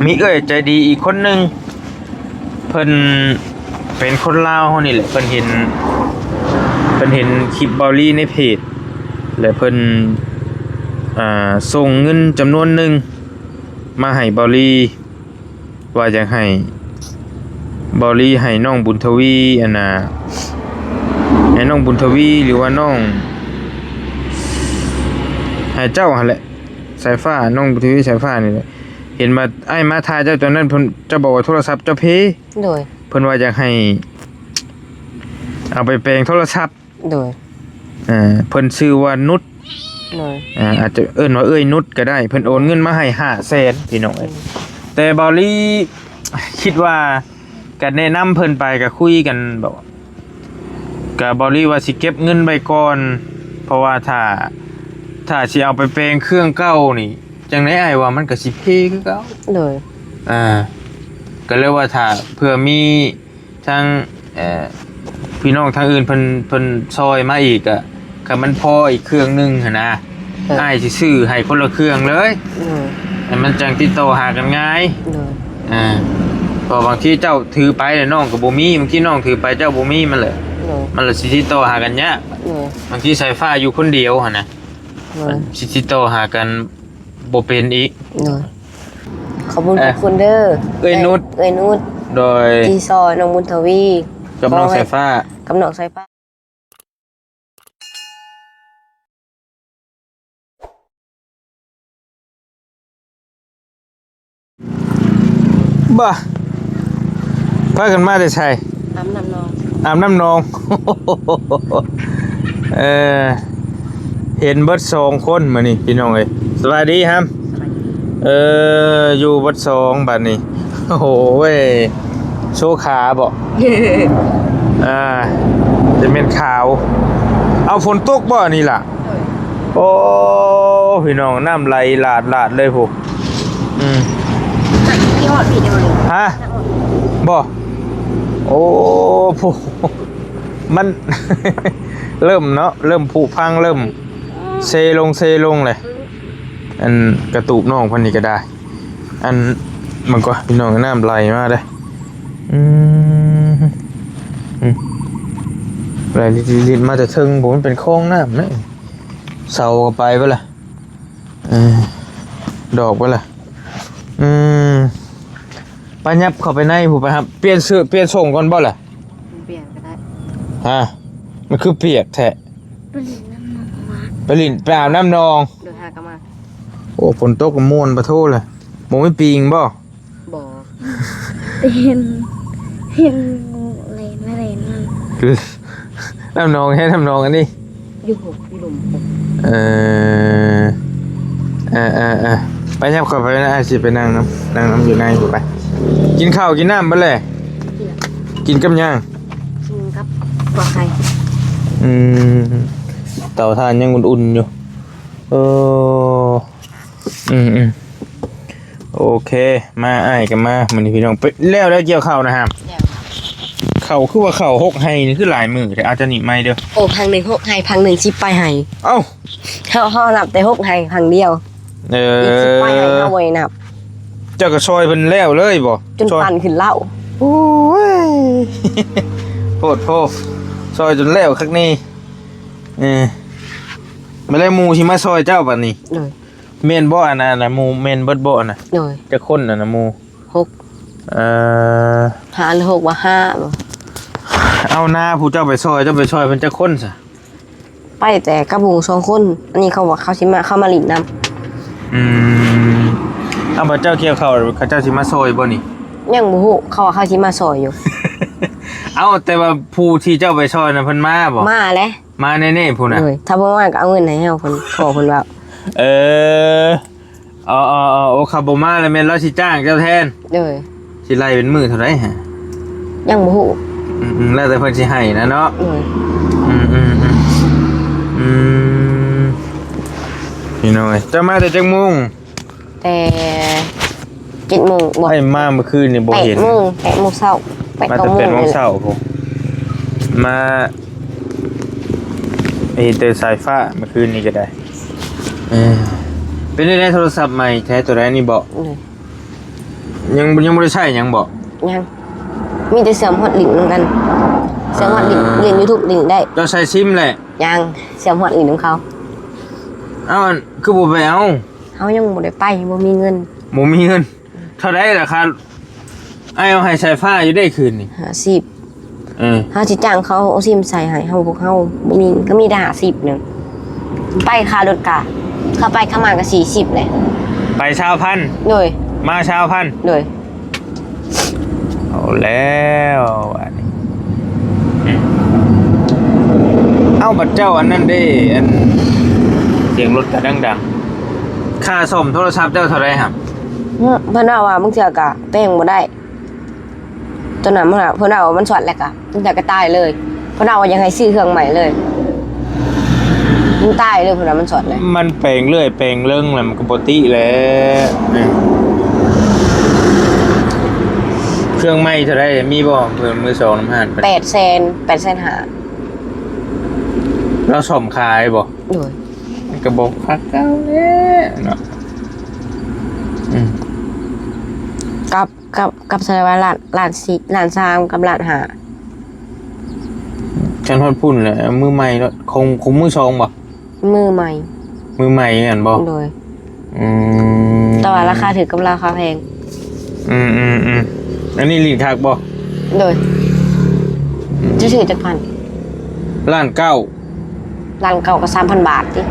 ມີເອື້ອຍໃຈດີອີກຄົນໜຶ່ງ ເພິ່ນເປັນຄົນລາວເຮົານີ້ແຫຼະ ເພິ່ນເຫັນ ເພິ່ນເຫັນຄລິບເບົາລີໃນເພຈ ແລະເພິ່ນ ອ່າ ສົ່ງເງິນຈຳນວນໜຶ່ງມາໃຫ້ເບົາລີ ວ່າຢາກໃຫ້ເບົາລີໃຫ້ນ້ອງບຸນທະວີ ອັນນ່າ ໃຫ້ນ້ອງບຸນທະວີ ຫຼືວ່ານ້ອງ ໃຫ້ເຈົ້າຫັ້ນແຫຼະ ສາຍຟ້າ ນ້ອງບຸນທະວີ ສາຍຟ້ານີ້ແຫຼະ ເຫັນວ່າອ້າຍມາຖ່າຍເຈົ້າຕອນນັ້ນ ເພິ່ນ ເຈົ້າບອກວ່າໂທລະສັບເຈົ້າເພ. ໂດຍ. ເພິ່ນວ່າຢາກໃຫ້ເອົາໄປແປງໂທລະສັບ. ໂດຍ. ເອີ ເພິ່ນຊື່ວ່ານຸດ. ໂດຍ. ອາ ອາດຈະເອີ້ນວ່າເອື້ອຍນຸດກໍໄດ້ ເພິ່ນໂອນເງິນມາໃຫ້ຫ້າແສນ ພີ່ນ້ອງເອີຍ. ອືມ. ແຕ່ເບົາລີຄິດວ່າ ກໍແນະນຳເພິ່ນໄປ ກໍຄຸຍກັນແບບ ກໍເບົາລີວ່າຊິເກັບເງິນໄວ້ກ່ອນ ເພາະວ່າຖ້າ ຖ້າຊິເອົາໄປແປງເຄື່ອງເກົ່ານີ້ ຈັ່ງໃດອ້າຍວ່າມັນກໍຊິເພຄືເກົ່າ. ໂດຍ. ອ່າ ກໍເລີຍວ່າຖ້າເພື່ອມີທາງ ເອີ ພີ່ນ້ອງທາງອື່ນເພິ່ນ ເພິ່ນຊ່ອຍມາອີກ ກໍ ຄັນມັນພໍອີກເຄື່ອງໜຶ່ງຫັ້ນນະ ໂດຍ. ອ້າຍຊິຊື້ໃຫ້ຄົນລະເຄື່ອງເລີຍ. ໂດຍ. ໃຫ້ມັນຈັ່ງຕິດຕໍ່ຫາກັນງ່າຍ. ໂດຍ. ອ່າ ເພາະບາງທີເຈົ້າຖືໄປແລ້ວນ້ອງກໍບໍ່ມີ ບາງທີນ້ອງຖືໄປເຈົ້າບໍ່ມີ ມັນລະ ໂດຍ. ມັນລະຊິຕິດຕໍ່ຫາກັນຍາກ. ໂດຍ. ບາງທີສາຍຟ້າຢູ່ຄົນດຽວຫັ້ນນະ. ໂດຍ. ມັນຊິຕິດຕໍ່ຫາກັນບໍ່ເປັນອີກ. ໂດຍ. ຂອບຄຸນ ເອີ ຂອບຄຸນເດີ ເອື້ອຍນຸດ ເອື້ອຍນຸດ. ໂດຍ. ທີ່ຊ່ອຍນ້ອງບຸນທະວີ ກັບນ້ອງສາຍຟ້າ ກັບນ້ອງສາຍຟ້າ. ບາ ພາກັນມາແຕ່ໃສ? ອາບນ້ຳໜອງ ອາບນ້ຳໜອງ. ເອີ ເຫັນເບິດສອງຄົນມື້ນີ້ພີ່ນ້ອງເອີຍ. ສະບາຍດີຮຳ. ເອີ ຢູ່ເບິດສອງບາດນີ້. ໂອ້ໂຫ ໂຊຂາບໍ? ອ່າ ຈະແມ່ນຂາວ. ເອົາ ຝົນຕົກບໍນີ້ລະ? ໂດຍ. ໂອ້ ພີ່ນ້ອງ ນ້ຳໄຫຼຫຼາດໆເລີຍພຸ້ນ. ອືມ ຮະ? ບໍ່? ໂອ້ ພຸ້ນ ມັນ ເລີ່ມເນາະ ເລີ່ມຜຸພັງ ເລີ່ມເຊລົງເຊລົງແຫຼະ. ອັນກະຕູບນ້ອງເພິ່ນນີ້ກໍໄດ້ ອັນມັນກໍ ພີ່ນ້ອງ ນ້ຳໄຫຼມາເດ້. ອືມ ອືມ ໄຫຼລິດໆມາແຕ່ເທິງ ບໍ່ ມັນເປັນຄອງນ້ຳເດ້. ເສົາກໍໄປເບິດລະ ເອີ ດອກເບິດລະ. ອືມ ໄປ ຍັບເຂົ້າໄປໃນພຸ້ນ ໄປຫາ ປ່ຽນເສື້ອປ່ຽນສົ້ງກ່ອນບໍ່ລະ? ປ່ຽນກໍໄດ້. ຮະ? ມັນຄືປຽກແທ້? ໄປຫຼິ້ນນ້ຳໜອງມາ ໄປຫຼິ້ນ ໄປອາບນ້ຳໜອງ. ໂດຍ. ຫາກໍມາ. ໂອ້ ຝົນຕົກກໍມ່ວນປະໂທລະ. ບໍ່ມີປີງບໍ່? ບໍ່. ເຫັນ ເຫັນງູເຫຼັນມາເຫຼັນນຳ. ນ້ຳໜອງແທ້ ນ້ຳໜອງອັນນີ້ ຢູ່ຫົກ ຢູ່ລຸ່ມຫົກ. ເອີ ເອີໆໆ ໄປ ຍັບເຂົ້າໄປນະ ອ້າຍຊິໄປນັ່ງນຳ ນັ່ງນຳຢູ່ໃນພຸ້ນໄປ. ກິນເຂົ້າກິນນ້ຳເບິດແລ້ວ? ກິນແລ້ວ. ກິນກັບຫຍັງ? ກິນກັບຂົ້ວໄຂ່. ອືມ ເຕົາຖ່ານຍັງອຸ່ນໆຢູ່. ເອີ ອືມໆ ໂອເຄ ມາ ອ້າຍກໍມາ. ມື້ນີ້ພີ່ນ້ອງ ໄປແລ້ວ ແລ້ວກ່ຽວເຂົ້ານະຮະ? ແລ້ວ. ເຂົ້າຄືວ່າເຂົ້າຫົກໄຮ່ນີ້ຄືຫຼາຍມື້ແທ້? ເອົາ ເຈົ້ານີ້ໃໝ່ເດີ. ໂອ້ ພັງໜຶ່ງຫົກໄຮ່ ພັງໜຶ່ງສິບປາຍໄຮ່. ເອົ້າ ເຮົາ ເຮົານັບແຕ່ຫົກໄຮ່ພັງດຽວ. ເອີ ອີກສິບປາຍໄຮ່ເຮົາບໍ່ໄດ້ນັບ. ເຈົ້າກໍຊ່ອຍເພິ່ນແລ້ວເລີຍບໍ່? ຈົນປັ່ນຂຶ້ນເລົ້າ. ໂອ້ຍ ໂພດໂພ ຊ່ອຍຈົນແລ້ວຄັກນີ້. ເອີ ມາແລ້ວ ໝູ່ຊິມາຊ່ອຍເຈົ້າບັດນີ້. ໂດຍ. ແມ່ນບໍ່ອັນນັ້ນນະ ໝູ່ແມ່ນເບິດບໍ່ອັນນະ? ໂດຍ. ຈັກຄົນອັນນະໝູ່? ຫົກ. ເອີ ຫ້າຫຼືຫົກ ວ່າຫ້າບໍ່? ເອົານາ ຜູ້ເຈົ້າໄປຊ່ອຍ ເຈົ້າໄປຊ່ອຍເພິ່ນຈັກຄົນຊະ? ໄປແຕ່ກັບໝູ່ສອງຄົນ. ອັນນີ້ເຂົາວ່າເຂົາຊິມາ ເຂົາມາຫຼິ້ນນຳ. ອືມ ເອົາ ບາດເຈົ້າກ່ຽວເຂົ້າ ເຂົາເຈົ້າຊິມາຊ່ອຍບໍ່ນີ້? ຍັງບໍ່ຮູ້ ເຂົາວ່າເຂົາຊິມາຊ່ອຍຢູ່. ເອົາ ແຕ່ວ່າຜູ້ທີ່ເຈົ້າໄປຊ່ອຍນະ ເພິ່ນມາບໍ່? ມາແຫຼະ. ມາແນ່ໆພຸ້ນນະ. ໂດຍ. ຖ້າບໍ່ມາກໍເອົາເງິນໃຫ້ເຮົາ ເພິ່ນ ພໍ່ເພິ່ນເວົ້າ. ເອີ ອໍໆໆ ໂອ້ ຄັນບໍ່ມາແລ້ວແມ່ນລາວຊິຈ້າງເຈົ້າແທນ. ໂດຍ. ຊິໄລ່ເປັນມື້ເທົ່າໃດຫະ? ຍັງບໍ່ຮູ້. ອືມໆ ແລ້ວແຕ່ເພິ່ນຊິໃຫ້ນະເນາະ. ໂດຍ. ອືມໆໆ ອືມ ພີ່ນ້ອງເອີຍ ເຈົ້າມາແຕ່ຈັກໂມງ? ແຕ່ເຈັດໂມງບໍ່? ໄອ້ມາມື້ຄືນນີ້ບໍ່ເຫັນ. ແປດໂມງ ແປດໂມງເຊົ້າ ແປດ ມາແຕ່ ເກົ້າໂມງ ແປດໂມງເຊົ້າພຸ້ນ. ມາເຫັນແຕ່ສາຍຟ້າມື້ຄືນນີ້ກໍໄດ້. ເອີ ເປັນໄດ້ໂທລະສັບໃໝ່ແທ້ ໂຕໃດນີ້ບໍ? ໂດຍ. ຍັງ ຍັງບໍ່ໄດ້ໃຊ້ຫຍັງບໍ່? ຍັງ ມີແຕ່ເຊື່ອມຮອດຫຼິ້ນນຳກັນ ເຊື່ອມຮອດຫຼິ້ນ ອ່າ ຫຼິ້ນ YouTube ຫຼິ້ນໄດ້. ເຈົ້າໃຊ້ຊິມແຫຼະ? ຍັງ ເຊື່ອມຮອດຫຼິ້ນນຳເຂົາ. ເອົ້າ ອັນ ຄືບໍ່ໄປເອົາ? ເຮົາຍັງບໍ່ໄດ້ໄປ ບໍ່ມີເງິນ. ບໍ່ມີເງິນ. ເທົ່າໃດລາຄາ? ອ້າຍເອົາໃຫ້ສາຍຟ້າຢູ່ເດ້ຄືນນີ້ ຫ້າສິບ. ເອີ ເຮົາຊິຈ້າງເຂົາເອົາຊິມໃສ່ໃຫ້ເຮົາ ພວກເຮົາບໍ່ມີ ກໍມີແຕ່ຫ້າສິບໜຶ່ງ. ໄປຄ່າລົດກະ ເຂົ້າໄປເຂົ້າມາກໍສີ່ສິບແຫຼະ. ໄປຊາວພັນ. ໂດຍ. ມາຊາວພັນ. ໂດຍ. ເອົາແລ້ວບາດນີ້. ອືມ ເອົ້າ ບັດເຈົ້າອັນນັ້ນເດ້ ອັນ ສຽງລົດກະດັງໆ. ຄ່າສ້ອມໂທລະສັບເຈົ້າເທົ່າໃດຫະ? ເພິ່ນເວົ້າວ່າບາງເທື່ອກະແປງບໍ່ໄດ້ ຕອນນັ້ນເພິ່ນວ່າ ເພິ່ນເວົ້າວ່າມັນຊັອດແລ້ວກະ ບາງເທື່ອກະຕາຍເລີຍ. ເພິ່ນເວົ້າວ່າຢາກໃຫ້ຊື້ເຄື່ອງໃໝ່ເລີຍ ມັນຕາຍເລີຍ ເພິ່ນວ່າມັນຊັອດແລ້ວ. ມັນແປງເລື້ອຍແປງເລິງແລ້ວ ມັນກໍບໍ່ຕິແຫຼະ. ເຄື່ອງໃໝ່ເທົ່າໃດ ມີບໍ່? ເຄື່ອງມືສອງນຳຮ້ານ ແປດແສນ ແປດແສນຫ້າ. ລາວສ້ອມຂາຍບໍ່? ໂດຍ. ມັນກໍບໍ່ຄັກເກົ່າແລ້ວເນາະ. ອືມ ກັບ ກັບ ກັບສະໄລວາ ລ້ານ ລ້ານສີ່ ລ້ານສາມ ກັບລ້ານຫ້າ. ຄັນຮອດພຸ້ນແຫຼະ ມືໃໝ່ເນາະ. ຂອງ ຂອງມືສອງບໍ່? ມືໃໝ່. ມືໃໝ່ແມ່ນບໍ່? ໂດຍ. ອືມ ແຕ່ວ່າລາຄາຖືກກັບລາຄາແພງ. ອືມໆໆ ອັນນີ້ຫຼິ້ນຄັກບໍ່? ໂດຍ. ຈະຊື້ຈັກພັນ? ລ້ານເກົ້າ. ລ້ານເກົ້າກໍສາມພັນບາດຕິ.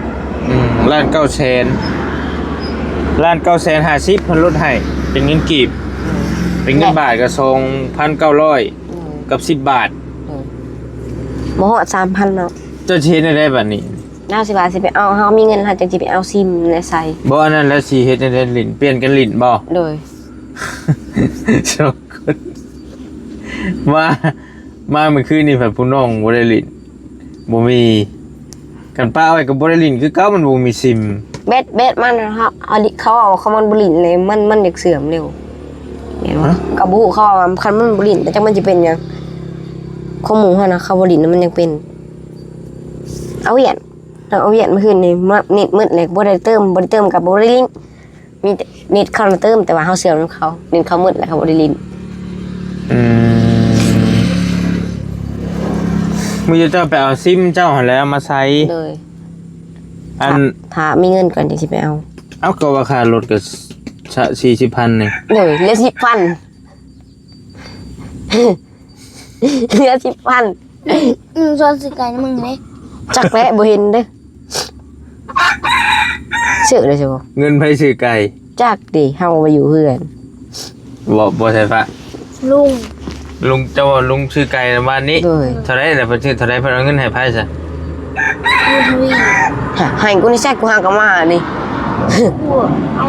ອືມ ລ້ານເກົ້າແສນ ລ້ານເກົ້າແສນຫ້າສິບ ເພິ່ນລົດໃຫ້ເປັນເງິນກີບ. ອືມ ເປັນເງິນບາດກໍສອງພັນເກົ້າຮ້ອຍ ອືມ ກັບສິບບາດ. ອືມ ບໍ່ຮອດສາມພັນເນາະ. ເຈົ້າຊິເຮັດແນວໃດບາດນີ້? ລາວຊິວ່າຊິໄປເອົາ ເຮົາມີເງິນ ເຮົາຈັ່ງຊິໄປເອົາຊິມແນໃສ່. ບໍ່ ອັນນັ້ນລາວຊິເຮັດແນວໃດຫຼິ້ນ ປ່ຽນກັນຫຼິ້ນບໍ່? ໂດຍ. ສອງຄົນ ມາ ມາມື້ຄືນນີ້ພັດຜູ້ນ້ອງບໍ່ໄດ້ຫຼິ້ນ ບໍ່ມີ. ຄັນປະໄວ້ກໍບໍ່ໄດ້ຫຼິ້ນຄືເກົ່າ ມັນບໍ່ມີຊິມ. ແບັດ ແບັດມັນ ເຮົາ ເຮົາ ເຂົາເວົ້າວ່າຄັນມັນບໍ່ຫຼິ້ນແລ້ວ ມັນ ມັນຢາກເສື່ອມເລັວ ແມ່ນບໍ່? ຮະ? ກໍບໍ່ຮູ້ ເຂົາວ່າຄັນມັນບໍ່ຫຼິ້ນ ແຕ່ຈັກມັນຊິເປັນຫຍັງ. ຂອງໝູ່ເຮົານະ ເຂົາບໍ່ຫຼິ້ນ ມັນຍັງເປັນ. ເອົາຫວຽນ ເອົາຫວຽນມື້ຄືນນີ້ ມາ ເນັດໝົດແລ້ວ ບໍ່ໄດ້ເຕີມ ບໍ່ໄດ້ເຕີມກໍບໍ່ໄດ້ຫຼິ້ນ. ມີແຕ່ເນັດເຂົານະເຕີມ ແຕ່ວ່າເຮົາເຊື່ອມນຳເຂົາ ເນັດເຂົາໝົດແລ້ວ ເຂົາບໍ່ໄດ້ຫຼິ້ນ. ອືມ ມື້ເຈົ້າໄປເອົາຊິມເຈົ້າຫັ້ນແຫຼະມາໃສ່. ໂດຍ. ອັນ ຖ້າ ຖ້າມີເງິນກ່ອນຈັ່ງຊິໄປເອົາ. ເອົາ ກໍວ່າຄ່າລົດກໍສະ ສີ່ສິບພັນນີ້. ໂດຍ ເຫຼືອສິບພັນ. ເຫຼືອສິບພັນ. ອືມ ສອນຊື້ໄກ່ນຳມຶງເດ້. ຈັກແຫຼະ ບໍ່ເຫັນເດ້. ຊື້ໄດ້ຊັ້ນບໍ່? ເງິນໃຜຊື້ໄກ່? ຈັກເດ ເຮົາບໍ່ຢູ່ເຮືອນ. ບໍ່ ບໍ່ໃຊ່ພະ ລຸງ ລຸງ ເຈົ້າວ່າລຸງຊື້ໄກ່ວານນີ້. ໂດຍ. ເທົ່າໃດລະ ເພິ່ນຊື້ເທົ່າໃດ? ເພິ່ນເອົາເງິນໃຫ້ໃຜຊະ? ບຸນທະວີ. ຫະ ໃຫ້ກູນີ້ໃຊ້ກູຫາກໍມານີ້.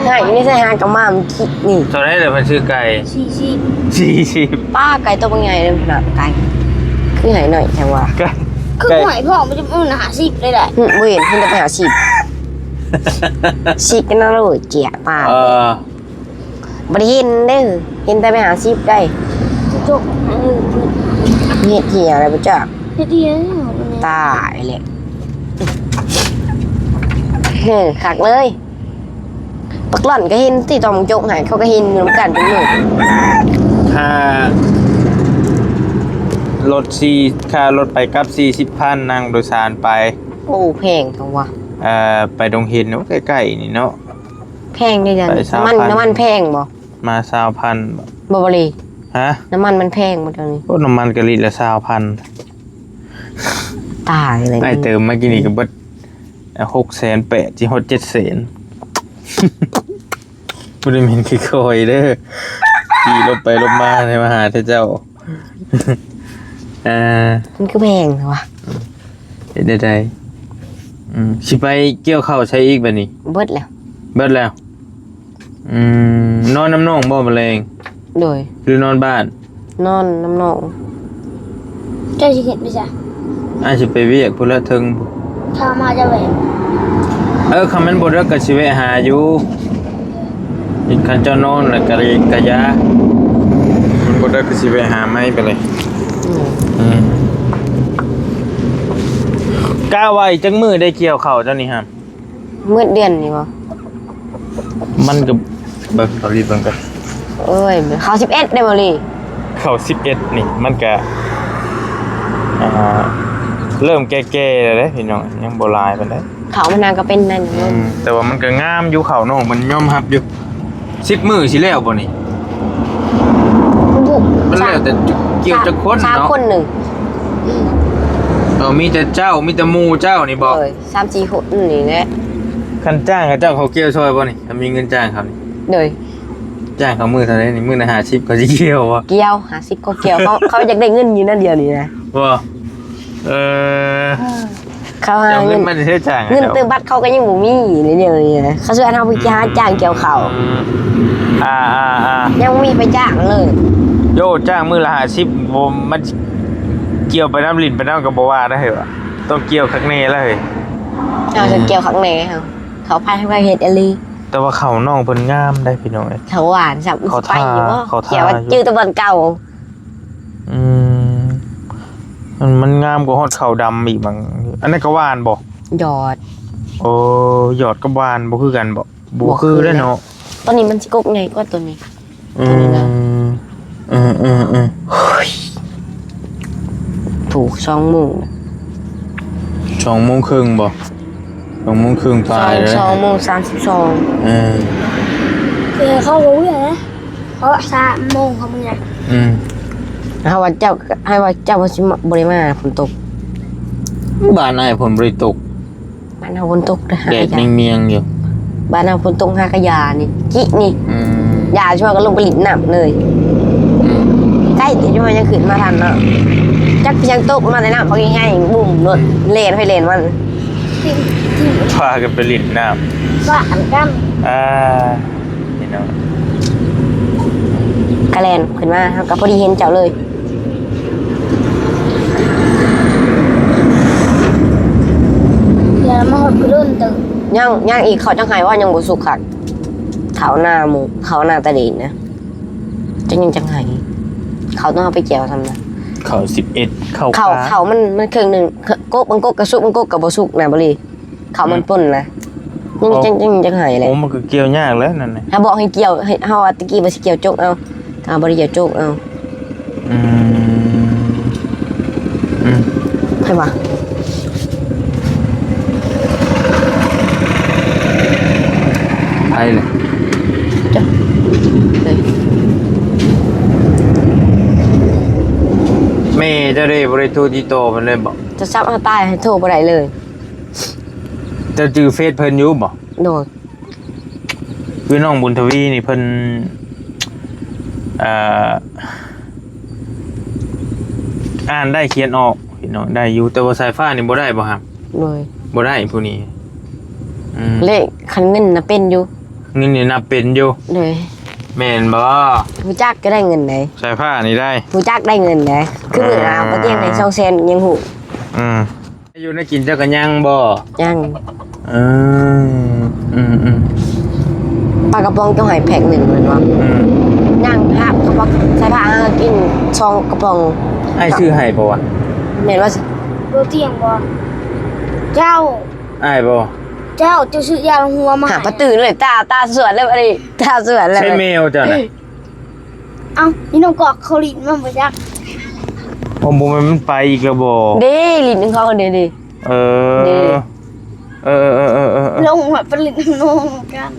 ໃຫ້ກູນີ້ໃຊ້ຫາກໍມາ ມັນຄິດນີ້. ເທົ່າໃດລະ ເພິ່ນຊື້ໄກ່? ສີ່ສິບ. ສີ່ສິບ. ປ້າ ໄກ່ໂຕບັກໃຫຍ່ເດ້ ຂະໜາດໄກ່ ຄືໃຫ້ໜ້ອຍແທ້ວ່າ. ຄືໃຫ້ພໍ່ມັນຈະມື້ລະຫ້າສິບເລີຍແຫຼະ. ຫຶ ບໍ່ເຫັນ ເຫັນແຕ່ໄປຫາສິບ ສິບກັນນະໂລດ ເຈຍປາ. ເອີ ບໍ່ໄດ້ເຫັນເດ້ ເຫັນແຕ່ໄປຫາສິບໄດ້. ຈົກ ເຮັດເຫຍອະໄລບໍ່ຈັກ. ເຮັດເຫຍ ຕາຍແລ້ວ. ເອີ ຄັກເລີຍ. ບັກຫຼອນກໍເຫັນຕິ ຕອນມັນຈົກໃຫ້ ເຂົາກໍເຫັນຢູ່ນຳກັນເປັນໝູ່. ຄ່າລົດສີ່ ຄ່າລົດໄປກັບສີ່ສິບພັນ ນັ່ງໂດຍສານໄປ. ໂອ້ ແພງແທ້ວະ. ເອີ ໄປດົງເຫັນ ໂອ້ ໃກ້ໆນີ້ເນາະ. ແພງເດ້. ໄປຊາວພັນ. ນ້ຳມັນ ນ້ຳມັນແພງບໍ່? ມາຊາວພັນ. ບໍ່ ບໍ່ເລີຍ. ຮະ? ນ້ຳມັນມັນແພງບໍ່ດຽວນີ້? ໂອ້ ນ້ຳມັນກໍລິດລະຊາວພັນ. ຕາຍແລ້ວ. ອ້າຍເຕີມມາກີ້ນີ້ກໍເບິດຫົກແສນແປດ ຊິຮອດເຈັດແສນ. ບໍ່ໄດ້ແມ່ນຄືຂ້ອຍເດີ ຂີ່ລົດໄປລົດມາໃນມາຫາແທ້ເຈົ້າ. ອ່າ ມັນຄືແພງແທ້ວະ. ເຮັດແນວໃດ? ອືມ ຊິໄປກ່ຽວເຂົ້າໃສອີກບາດນີ້? ເບິດແລ້ວ. ເບິດແລ້ວ. ອືມ ນອນນຳນ້ອງບໍ່ມື້ແລງ? ໂດຍ. ຫຼືນອນບ້ານ? ນອນນຳນ້ອງ. ເຈົ້າຊິຂຶ້ນໄປໃສ? ອ້າຍຊິໄປວຽກພຸ້ນລະເທິງ. ຖ້າມາຈະແວະ. ເອີ ຄັນມັນບໍ່ເດິກກໍຊິແວະຫາຢູ່. ຄັນເຈົ້ານອນແລ້ວກໍ ກະຢ່າ ມັນບໍ່ເດິກກໍຊິແວະຫາໃໝ່ໄປເລີຍ. ອືມ ອືມ ກະວ່າອີກຈັກມື້ໄດ້ກ່ຽວເຂົ້າເຈົ້ານີ້ຫະ? ໝົດເດືອນນີ້ບໍ່? ມັນກໍ ເບິ່ງ ເອົາລີບເບິ່ງກ່ອນ. ໂອ້ຍ ເຂົ້າສິບເອັດໄດ້ບໍ່ລີ? ເຂົ້າສິບເອັດນີ້ມັນກະ ອ່າ ເລີ່ມແກ່ໆແລ້ວເດ້ພີ່ນ້ອງ ຍັງບໍ່ຫຼາຍປານໃດ. ເຂົ້າມັນນາງກໍເປັນນັ້ນ ອືມ ແຕ່ວ່າມັນກໍງາມຢູ່ ເຂົ້ານ້ອງເພິ່ນຍອມຮັບຢູ່. ສິບມື້ຊິແລ້ວບໍ່ນີ້? ມັນແລ້ວແຕ່ກ່ຽວຈັກຄົນເນາະ ສາມຄົນໜຶ່ງ. ເອີ ມີແຕ່ເຈົ້າ ມີແຕ່ໝູ່ເຈົ້ານີ້ບໍ່? ໂດຍ ສາມສີ່ຄົນນີ້ແຫຼະ. ຄັນຈ້າງເຂົາເຈົ້າ ເຂົາກ່ຽວຊ່ອຍບໍ່ນີ້ ຖ້າມີເງິນຈ້າງເຂົານີ້? ໂດຍ ຈ້າງເຂົາມື້ເທົ່າໃດນີ້? ມື້ລະຫ້າສິບ ເຂົາຊິກ່ຽວບໍ່? ກ່ຽວ ຫ້າສິບ ກໍກ່ຽວ ເຂົາ ເຂົາຢາກໄດ້ເງິນຢູ່ນັ້ນດຽວນີ້ນະ. ບໍ່ ເອີ ເຂົາຫາເງິນ ເງິນມາແຕ່ໃສຈ້າງ ເງິນຕື່ມບັດເຂົາກໍຍັງບໍ່ມີໃນດຽວນີ້ນະ. ເຂົາຊວນເຮົາໄປຫາຈ້າງກ່ຽວເຂົ້າ ອືມ ອ່າໆໆ ຍັງບໍ່ມີໄປຈ້າງເລີຍ. ໂຢ ຈ້າງມື້ລະຫ້າສິບ ບໍ່ ມັນກ່ຽວໄປນຳ ຫຼິ້ນໄປນຳກໍບໍ່ວ່າໄດ້ເຮີ້ຍ ຕ້ອງກ່ຽວຄັກແນ່ລະເຮີ້ຍ. ເຮົາຈະກ່ຽວຄັກແນ່ ເຮົາ ເຂົາພາໃຫ້ເຮັດອີ່ຫຼີ. ແຕ່ວ່າເຂົ້ານ້ອງເພິ່ນງາມໄດ໋ພີ່ນ້ອງເອີຍ ເຂົ້າຫວານຊ້ຳ. ເຂົ້າທ່າ ເຂົ້າທ່າຢູ່ ແຕ່ວ່າຈື່ແຕ່ບ່ອນເກົ່າ. ອືມ ມັນ ມັນງາມກວ່າຮອດເຂົ້າດຳອີກບາງ. ອັນນັ້ນກໍຫວານບໍ່? ຢອດ. ໂອ້ ຢອດກັບຫວານບໍ່ຄືກັນບໍ່? ບໍ່ຄືເດ້ເນາະ. ຕອນນີ້ມັນຊິກົກໃຫຍ່ກວ່າຕົວນີ້. ອືມ ເອີໆໆ ໂອ້ຍ ຖືກສອງໂມງ ສອງໂມງເຄິ່ງບໍ່? ສອງໂມງເຄິ່ງປາຍເດ້ ສອງໂມງສາມສິບສອງ. ເອີ ເອີ ເຂົາບໍ່ເວຍນະ ເພາະສາມໂມງເຂົາເມືອ. ອືມ ເຮົາວ່າເຈົ້າ ໃຫ້ວ່າເຈົ້າຊິມາ ບໍ່ໄດ້ມາ ຝົນຕົກ. ບ້ານອ້າຍຝົນບໍ່ໄດ້ຕົກ. ບ້ານເຮົາຝົນຕົກເດີ ແດດແມງມຽງຢູ່. ບ້ານເຮົາຝົນຕົກຫາກະຢານີ້ ຈິນີ້. ອືມ ຢາຊິວ່າກໍລົງໄປຫຼິ້ນນ້ຳເລີຍ. ອືມ ໃກ້ແຕ່ຊິວ່າຍັງຂຶ້ນມາທັນເນາະ. ຈັກຊິຍັງຕົກມາແຕ່ນ້ຳບັກໃຫຍ່ໆ ບຸ້ມໂລດ ແລ່ນໃຜແລ່ນມັນ. ພາກັນໄປຫຼິ້ນນ້ຳ ວ່າອັນກັນ ອ່າ ພີ່ນ້ອງ ກະແລ່ນຂຶ້ນມາ ເຮົາກໍພໍດີເຫັນເຈົ້າເລີຍ. ຢ່າມາຮອດກະດົນເຕີ. ຍັງ ຍັງອີກ ເຂົ້າຈັກໄຮ່ວ່າຍັງບໍ່ສຸກຄັກ. ເຂົ້ານາໝູ່ ເຂົ້ານາຕາດີນນະ ຈັກຍັງຈັກໄຮ່. ເຂົ້າຕ້ອງເອົາໄປກ່ຽວຊ້ຳນະ. ເຂົ້າສິບເອັດ ເຂົ້າ ເຂົ້າ ເຂົ້າມັນ ມັນເຄິ່ງໜຶ່ງ ກົກ ບາງກົກກໍສຸກ ບາງກົກກໍບໍ່ສຸກນະ ບໍລີ. ເຂົ້າມັນ ອືມ ປົ່ນນະ ຍັງ ອໍ ຈັ່ງ ຈັ່ງ ຈັ່ງໃຫ້ແຫຼະ. ໂອ້ ມັນກໍກ່ຽວຍາກແຫຼະນັ້ນນະ. ເຮົາບອກໃຫ້ກ່ຽວ ໃຫ້ ເຮົາວ່າຕະກີ້ວ່າຊິກ່ຽວຈົກເອົາ ຖ້າບໍ່ໄດ້ກ່ຽວຈົກເອົາ. ອືມ ອືມ ໃຜວ່າ ໃຜແຫຼະ ເຈົ້າ ເອີຍ ແມ່ເຈົ້າເດ້ ບໍ່ໄດ້ໂທຕິດຕໍ່ເພິ່ນເລີຍບໍ? ໂທລະສັບເຮົາຕາຍ ໃຫ້ໂທບໍ່ໄດ້ເລີຍ. ເຈົ້າຈື່ເຟສເພິ່ນຢູ່ບໍ່? ໂດຍ. ຄືນ້ອງບຸນທະວີນີ້ເພິ່ນ ເອີ ອ່ານໄດ້ຂຽນອອກພີ່ນ້ອງ ໄດ້ຢູ່ ແຕ່ວ່າສາຍຟ້ານີ້ບໍ່ໄດ້ບໍ່ຫຳ? ໂດຍ. ບໍ່ໄດ້ຜູ້ນີ້. ອືມ ເລກ ຄັນເງິນນະເປັນຢູ່ ເງິນນີ້ນັບເປັນຢູ່. ໂດຍ. ແມ່ນບໍ່? ຮູ້ຈັກກໍໄດ້ເງິນໃດ໋ ສາຍຟ້ານີ້ໄດ້ ຮູ້ຈັກໄດ້ເງິນໃດ໋. ຄືມື້ນະ ອ່າ ປະຕຽງໃຫ້ສອງແສນຍັງຮູ້. ອືມ. ຢູ່ໃນກິນເຈົ້າກໍຍັງບໍ່? ຍັງ. ເອີ ອືມໆ ປາກະປ໋ອງເຈົ້າໃຫ້ແພັກໜຶ່ງແມ່ນບໍ່? ອືມ. ຍັງ ຫາກະປ໋ອງ ໃສ່ຜ້າຫາກິນສອງກະປ໋ອງ. ອ້າຍຊື້ໃຫ້ບໍ່ວະ? ແມ່ນວ່າ ບໍ່ຕຽງບໍ່? ເຈົ້າ. ອ້າຍບໍ່? ເຈົ້າ ເຈົ້າຊື້ຢາຫົວມາໃຫ້. ຫາປະຕື່ນເລີຍ ຕາ ຕາສວນເລີຍ ອັນນີ້ ຕາສວນເລີຍ. ໃຊ້ແມວເຈົ້ານະ. ເອົ້າ ອີນ້ອງກອກເຂົາຫຼິ້ນມັນບໍ່ຈັກ. ໂອ້ ບໍ່ແມ່ນມັນໄປອີກແລ້ວບໍ່? ເດ້ ຫຼິ້ນນຳເຂົາເດ້ ເດ້. ເອີ ເດ້ ເອີໆໆໆໆ ລົງມາໄປຫຼິ້ນນຳນ້ອງກັນ.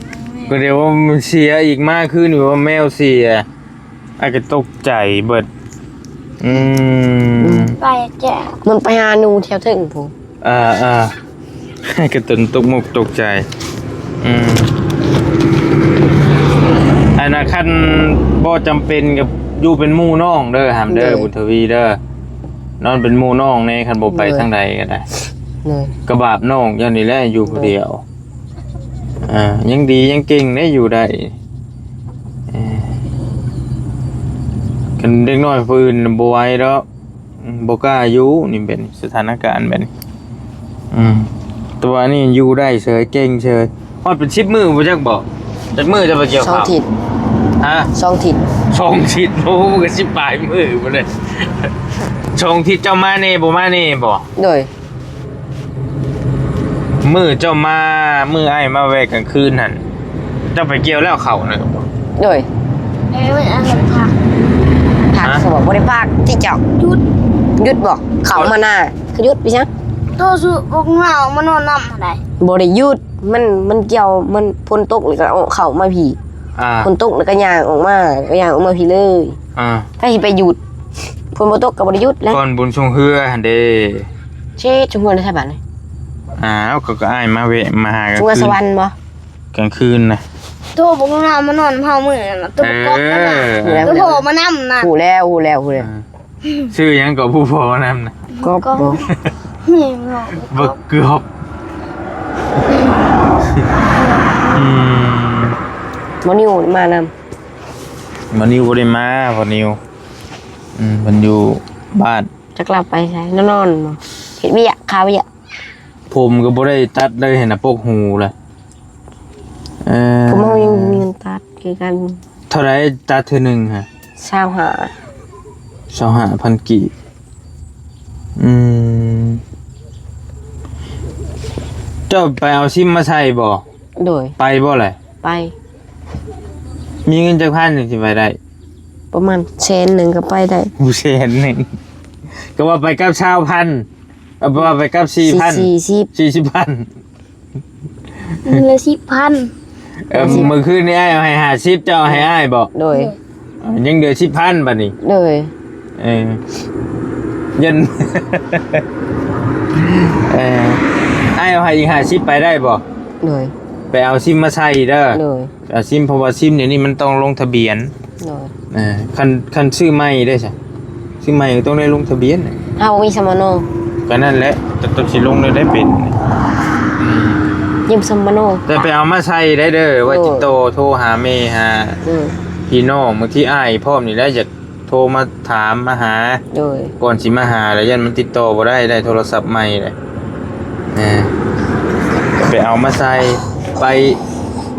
ກໍດຽວວ່າມັນເສຍອີກ ມາຄືນນີ້ວ່າແມວເສຍ ອ້າຍກໍຕົກໃຈເບິດ. ອືມ ໄປແຈະ ມັນໄປຫາໜູແຖວເທິງພຸ້ນ. ອ່າໆ ກະຕົນຕົກມົກຕົກໃຈ. ອືມ ອັນນະ ຄັນບໍ່ຈຳເປັນກໍຢູ່ເປັນໝູ່ນ້ອງເດີ ຫຳເດີ ໂດຍ ບຸນທະວີເດີ ນອນເປັນໝູ່ນ້ອງແດ່ ຄັນບໍ່ໄປ ໂດຍ ທາງໃດກໍໄດ້. ໂດຍ. ກະບາບນ້ອງເຈົ້ານີ້ແຫຼະ ຢູ່ຜູ້ດຽວ. ໂດຍ. ອ່າ ຍັງດີຍັງເກັ່ງເດ້ ຢູ່ໄດ້. ເອີ ຄັນເດັກນ້ອຍຜູ້ອື່ນບໍ່ໄຫວດອກ. ອືມ ບໍ່ກ້າຢູ່ ນີ້ເປັນສະຖານະການແບບນີ້. ອືມ ແຕ່ວ່ານີ້ຢູ່ໄດ້ເສີຍ ເກັ່ງເສີຍ. ຮອດເປັນສິບມື້ບໍ່ຈັກບໍ? ຈັກມື້ຈະໄປກ່ຽວເຂົ້າ? ສອງທິດ. ຮະ? ສອງທິດ. ສອງທິດ. ໂອ້ ມັນກໍສິບປາຍມື້ພຸ້ນເດ້. ສອງທິດເຈົ້າມາແດ່ບໍ່ມາແດ່ບໍ? ໂດຍ. ມື້ເຈົ້າມາ ມື້ອ້າຍມາແວ່ກາງຄືນຫັ້ນ ເຈົ້າໄປກ່ຽວແລ້ວເຂົ້ານະ? ໂດຍ. ເອີຍ ອັນນັ້ນພັກ ພັກ ຮະ? ສະບອກບໍ່ໄດ້ພັກຕິເຈົ້າ? ຢຸດ ຢຸດບໍ່? ເຂົ້າມານາ ຄືຢຸດໄປຊັ້ນ? ໂຕສຸບໍ່ເອົາມານອນນຳຫັ້ນໃດ. ບໍ່ໄດ້ຢຸດ ມັນ ມັນກ່ຽວ ມັນຝົນຕົກແລ້ວກໍເຂົ້າມາພີ້ ອ່າ ຝົນຕົກແລ້ວກໍຍ່າງອອກມາ ກໍຍ່າງອອກມາພີ້ເລີຍ ອ່າ ໃຜຊິໄປຢຸດ? ຝົນບໍ່ຕົກກໍບໍ່ໄດ້ຢຸດແຫຼະ. ກ່ອນບຸນຊ່ວງເຮືອຫັ້ນເດ້ ເຊ ຊ່ວງເຮືອໃນໄທບ້ານນີ້ ອ້າວ ກໍ ກໍອ້າຍມາແວະມາຫາ ຊ່ວງເຮືອສະຫວັນບໍ່? ກາງຄືນນະ ໂຕບັກໜາມານອນເຮົາມື້ນັ້ນນະ ໂຕບັກກອບນັ້ນນະ ເອີ ໂຕພໍ່ມານຳນະ. ຮູ້ແລ້ວ ຮູ້ແລ້ວ ຮູ້ແລ້ວ ອ່າ ຊື່ຫຍັງກໍຜູ້ພໍ່ມານຳນະ? ກອບ ກອບບໍ່? ນີ້ເນາະ ບັກເກືອບ ອືມ ບໍ່ນິວມານຳ ບໍ່ນິວບໍ່ໄດ້ມາ ບໍ່ນິວ ອືມ ເພິ່ນຢູ່ບ້ານ. ຈັກລາວໄປໃສ ນອນ ນອນບໍ່? ເຮັດວຽກ ຄາວຽກ ຜົມກໍບໍ່ໄດ້ຕັດເລີຍ ເຫັນໜ້າປົກຫູລະ ເອີ ຜົມເຮົາຍັງມີເງິນຕັດຄືກັນ. ເທົ່າໃດຕັດເທື່ອໜຶ່ງຫະ? ຊາວຫ້າ ຊາວຫ້າພັນກີບ. ອືມ ເຈົ້າໄປເອົາຊິມມາໃສ່ບໍ່? ໂດຍ ໄປບໍ່ລະ? ໄປ ມີເງິນຈັກພັນຈັ່ງຊິໄປໄດ້? ປະມານແສນໜຶ່ງກໍໄປໄດ້. ໂອ້ ແສນໜຶ່ງ ກໍວ່າໄປກັບຊາວພັນ ເອົາ ວ່າໄປກັບສີ່ພັນ ສີ່ສິບ ສີ່ສິບພັນ ມື້ລະສິບພັນ. ເອີ ມື້ຄືນນີ້ອ້າຍເອົາໃຫ້ຫ້າສິບ ເຈົ້າເອົາໃຫ້ອ້າຍບໍ່? ໂດຍ ເອີ ຍັງເຫຼືອສິບພັນບາດນີ້. ໂດຍ ເອີ ຢັນ ເອີ ອ້າຍເອົາໃຫ້ອີກຫ້າສິບ ໄປໄດ້ບໍ່? ໂດຍ ໄປເອົາຊິມມາໃສ່ເດີ. ໂດຍ ເອົາຊິມ ເພາະວ່າຊິມດຽວນີ້ມັນຕ້ອງລົງທະບຽນ. ໂດຍ ເອີ ຄັນ ຄັນຊື້ໃໝ່ເດ້ຊະ ຊື້ໃໝ່ກໍຕ້ອງໄດ້ລົງທະບຽນ. ເຮົາບໍ່ມີສຳມະໂນ ກໍນັ້ນແຫຼະ ຈະຕ້ອງຊິລົງແນວໃດເປັນ ອືມ ຢືມສຳມະໂນ ແຕ່ໄປເອົາມາໃສ່ໄດ້ເດີ ໄວ້ ໂດຍ ຕິດຕໍ່ໂທຫາແມ່ຫາ ອືມ ພີ່ນ້ອງ ບາງທີອ້າຍພ້ອມນີ້ແຫຼະ ຢາກ ໂທມາຖາມມາຫາ. ໂດຍ ກ່ອນຊິມາຫາແລ້ວ ຢ້ານມັນຕິດຕໍ່ບໍ່ໄດ້ ໄດ້ໂທລະສັບໃໝ່ແລ້ວ ເອີ ໄປເອົາມາໃສ່ ໄປ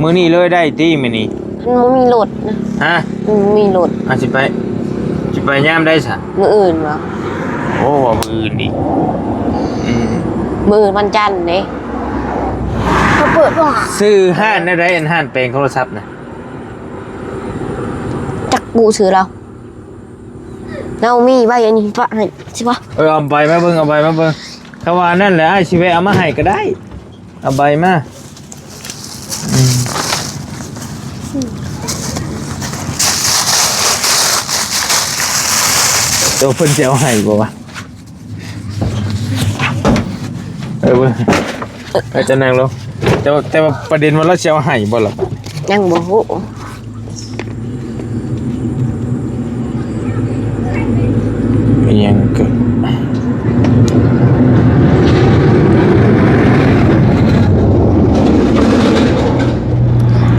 ມື້ນີ້ເລີຍໄດ້ຕິ ມື້ນີ້? ມັນບໍ່ມີລົດນະ. ຮະ? ມັນບໍ່ມີລົດ. ອາ ຊິໄປ ຊິໄປຍາມໃດຊະ? ມື້ອື່ນບໍ? ໂອ້ ວ່າມື້ອື່ນອີກ. ອືມ ມື້ອື່ນວັນຈັນເດ້. ເຂົາເປີດບໍ່? ຊື່ຮ້ານແນວໃດ ອັນຮ້ານແປງໂທລະສັບນະ? ຈັກ ກູ້ຊື່ລາວ. ລາວມີໃບອັນນີ້ປະໃຫ້ຊິບໍ່? ເອີ ເອົາໃບມາເບິ່ງ ເອົາໃບມາເບິ່ງ. ຖ້າວ່າອັນນັ້ນແຫຼະ ອ້າຍຊິແວະເອົາມາໃຫ້ກໍໄດ້. ເອົາໃບມາ. ອືມ ໂຕເພິ່ນຊິເອົາໃຫ້ບໍ່ວະ? ເອີ ເບິ່ງ ໃຫ້ເຈົ້ານັ່ງລົງ. ແຕ່ວ່າ ແຕ່ວ່າປະເດັນວ່າລາວຊິເອົາໃຫ້ບໍ່ລະ? ຍັງບໍ່ຮູ້. ອີຫຍັງກໍ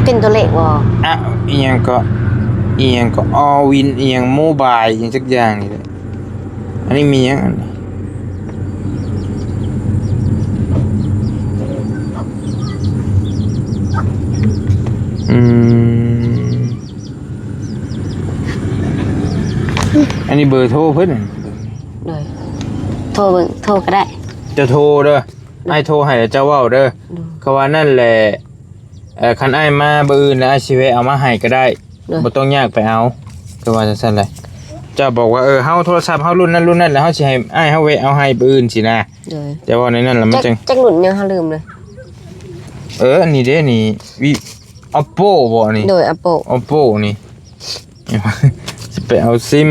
ເປັນຕົວເລກບໍ່? ອະ ອີຫຍັງກໍ ອີຫຍັງກໍ ອອວິນ ອີຫຍັງໂມບາຍ ອີຫຍັງຈັກຢ່າງນີ້ແຫຼະ. ອັນນີ້ມີຫຍັງອັນນີ້? ອືມ ອັນນີ້ເບີໂທເພິ່ນ. ໂດຍ ໂທເບິ່ງ ໂທກໍໄດ້. ເຈົ້າໂທເດີ ໂດຍ ອ້າຍໂທໃຫ້ແລ້ວເຈົ້າເວົ້າເດີ. ໂດຍ ເພາະວ່ານັ້ນແຫຼະ ເອີ ຄັນອ້າຍມາມື້ອື່ນແລ້ວ ອ້າຍຊິແວະເອົາມາໃຫ້ກໍໄດ້. ໂດຍ ບໍ່ຕ້ອງຍາກໄປເອົາ ຄືວ່າຈັ່ງຊັ້ນແຫຼະ. ເຈົ້າບອກວ່າ ເອີ ເຮົາໂທລະສັບເຮົາລຸ້ນນັ້ນລຸ້ນນັ້ນ ແລ້ວເຮົາຊິໃຫ້ອ້າຍເຮົາແວະເອົາໃຫ້ມື້ອື່ນຊີ້ນະ. ໂດຍ ແຕ່ເວົ້າໃນນັ້ນລະມັນຈັ່ງ ຈັກ ຈັກລຸ້ນຫຍັງ ເຮົາລືມເລີຍ. ເອີ ອັນນີ້ເດ້ ນີ້ ວິ ອອບໂປ ບໍ່ນີ້? ໂດຍ ອອບໂປ ອອບໂປນີ້. ຊິໄປເອົາຊິມ.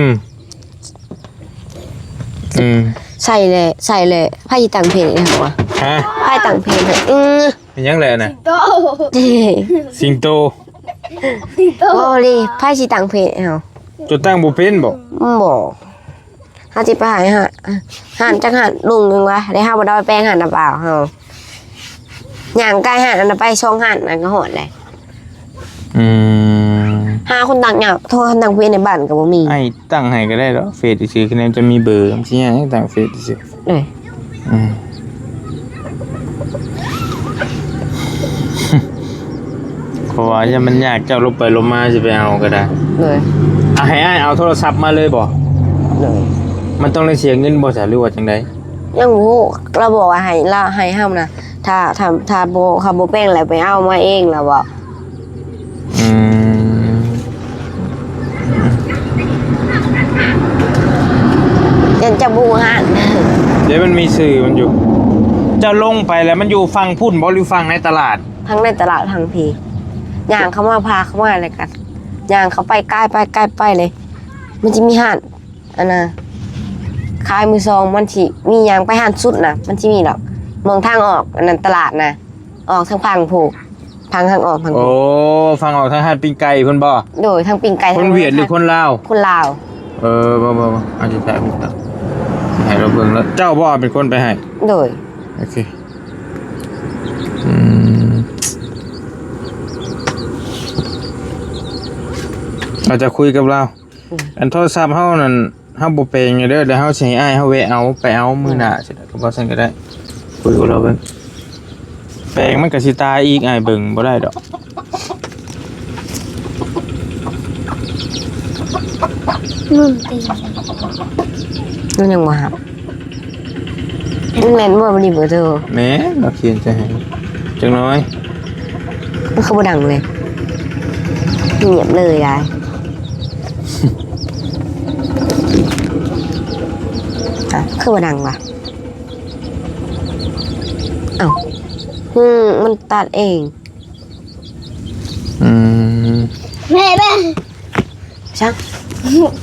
ອືມ ໃສ່ແຫຼະ ໃສ່ແຫຼະ ໃຜຕັ້ງເພງໃຫ້ເຮົາວະ? ຮະ? ໃຜຕັ້ງເພງໃຫ້? ອື ເປັນຫຍັງແຫຼະນະ? ສິງໂຕ ສິງໂຕ ສິງໂຕ ບໍ່ເລີຍ ໃຜຊິຕັ້ງເພງໃຫ້ເຮົາ? ເຈົ້າຕັ້ງບໍ່ເປັນບໍ່? ບໍ່ ເຮົາຊິໄປໃຫ້ຮ້ານ ຮ້ານຈັກຮ້ານລຸງຍັງວ່າ ແລ້ວເຮົາບໍ່ໄດ້ໄປແປງຮ້ານນະບ່າວເຮົາ ຍ່າງໃກ້ຮ້ານອັນນັ້ນໄປສອງຮ້ານນັ້ນກໍຮອດແລ້ວ. ອືມ ຫາຄົນຕັ້ງຍາກ ໂທຫາຕັ້ງເຟສໃນບ້ານກໍບໍ່ມີ. ອ້າຍຕັ້ງໃຫ້ກໍໄດ້ດອກ ເຟສຊື່ໆ ຄະແນນຈະມີເບີ ມັນຊິຍາກຫຍັງຕັ້ງເຟສຊື່ໆ. ເອີ ອືມ ເພາະວ່າຢ້ານມັນຍາກ ເຈົ້າລົງໄປລົງມາຊິໄປເອົາກໍໄດ້. ໂດຍ ອາ ໃຫ້ອ້າຍເອົາໂທລະສັບມາເລີຍບໍ່? ໂດຍ ມັນຕ້ອງໄດ້ເສຍເງິນບໍ່ຊະ ຫຼືວ່າຈັ່ງໃດ? ຍັງບໍ່ຮູ້ ລາວບອກວ່າໃຫ້ ລາວໃຫ້ເຮົານະ ຖ້າ ຖ້າ ຖ້າບໍ່ ເຮົາບໍ່ແປງແລ້ວໄປເອົາມາເອງ ລາວເວົ້າ. ອືມ ເຈົ້າລົງໄປແລ້ວມັນຢູ່ຝັ່ງພຸ້ນບໍ່ ຫຼືຝັ່ງໃນຕະຫຼາດ? ທາງໃນຕະຫຼາດທາງພີ້ ຍ່າງເຂົ້າມາ ພາເຂົ້າມາ ແລ້ວກໍຍ່າງເຂົ້າໄປ ກາຍໄປ ກາຍໄປເລີຍ ມັນຊິມີຮ້ານ ອັນນ່າ ຂາຍມືສອງ ມັນຊິມີ ຍ່າງໄປຮ້ານສຸດນະ ມັນຊິມີດອກ ໝ່ອງທາງອອກ ອັນນັ້ນຕະຫຼາດນະ ອອກທາງຝັ່ງພຸ້ນ ທາງ ທາງອອກທາງ ໂອ້ ຝັ່ງອອກທາງຮ້ານປີ້ງໄກ່ພຸ້ນບໍ່? ໂດຍ ທາງປີ້ງໄກ່ ຄົນຫວຽດຫຼືຄົນລາວ? ຄົນລາວ. ເອີ ບໍ່ໆໆ ອະທິບາຍ ໃຫ້ລາວເບິ່ງແລ້ວ ເຈົ້າບໍ່ເປັນຄົນໄປໃຫ້? ໂດຍ. ໂອເຄ ອືມ ອາດຈະຄຸຍກັບລາວ ອືມ ອັນໂທລະສັບເຮົານັ້ນ ເຮົາບໍ່ແປງເດີ ແລ້ວເຮົາຊິໃຫ້ອ້າຍເຮົາແວະເອົາ ໄປເອົາມື້ໜ້າ ອືມ ຊິໄດ້ ກໍບໍ່ຊັ້ນກໍໄດ້ ຄຸຍກັບລາວເບິ່ງ ແປງມັນກໍຊິຕາຍອີກ ອ້າຍເບິ່ງບໍ່ໄດ້ດອກ. ມັນຍັງບໍ່ຮັບ ມັນແມ່ນບໍ່? ບໍ່ໄດ້ເບີໂທ. ແມ່ນ ລາວຂຽນໃສ່ໃຫ້ ຈັກໜ້ອຍ. ມັນຄືບໍ່ດັງເລີຍ? ງຽບເລີຍໄດ໋. ອ້າວ ຄືບໍ່ດັງວະ? ອ້າວ ອືມ ມັນຕັດເອງ. ອືມ ແມ່ ແມ່ ຊ່າງ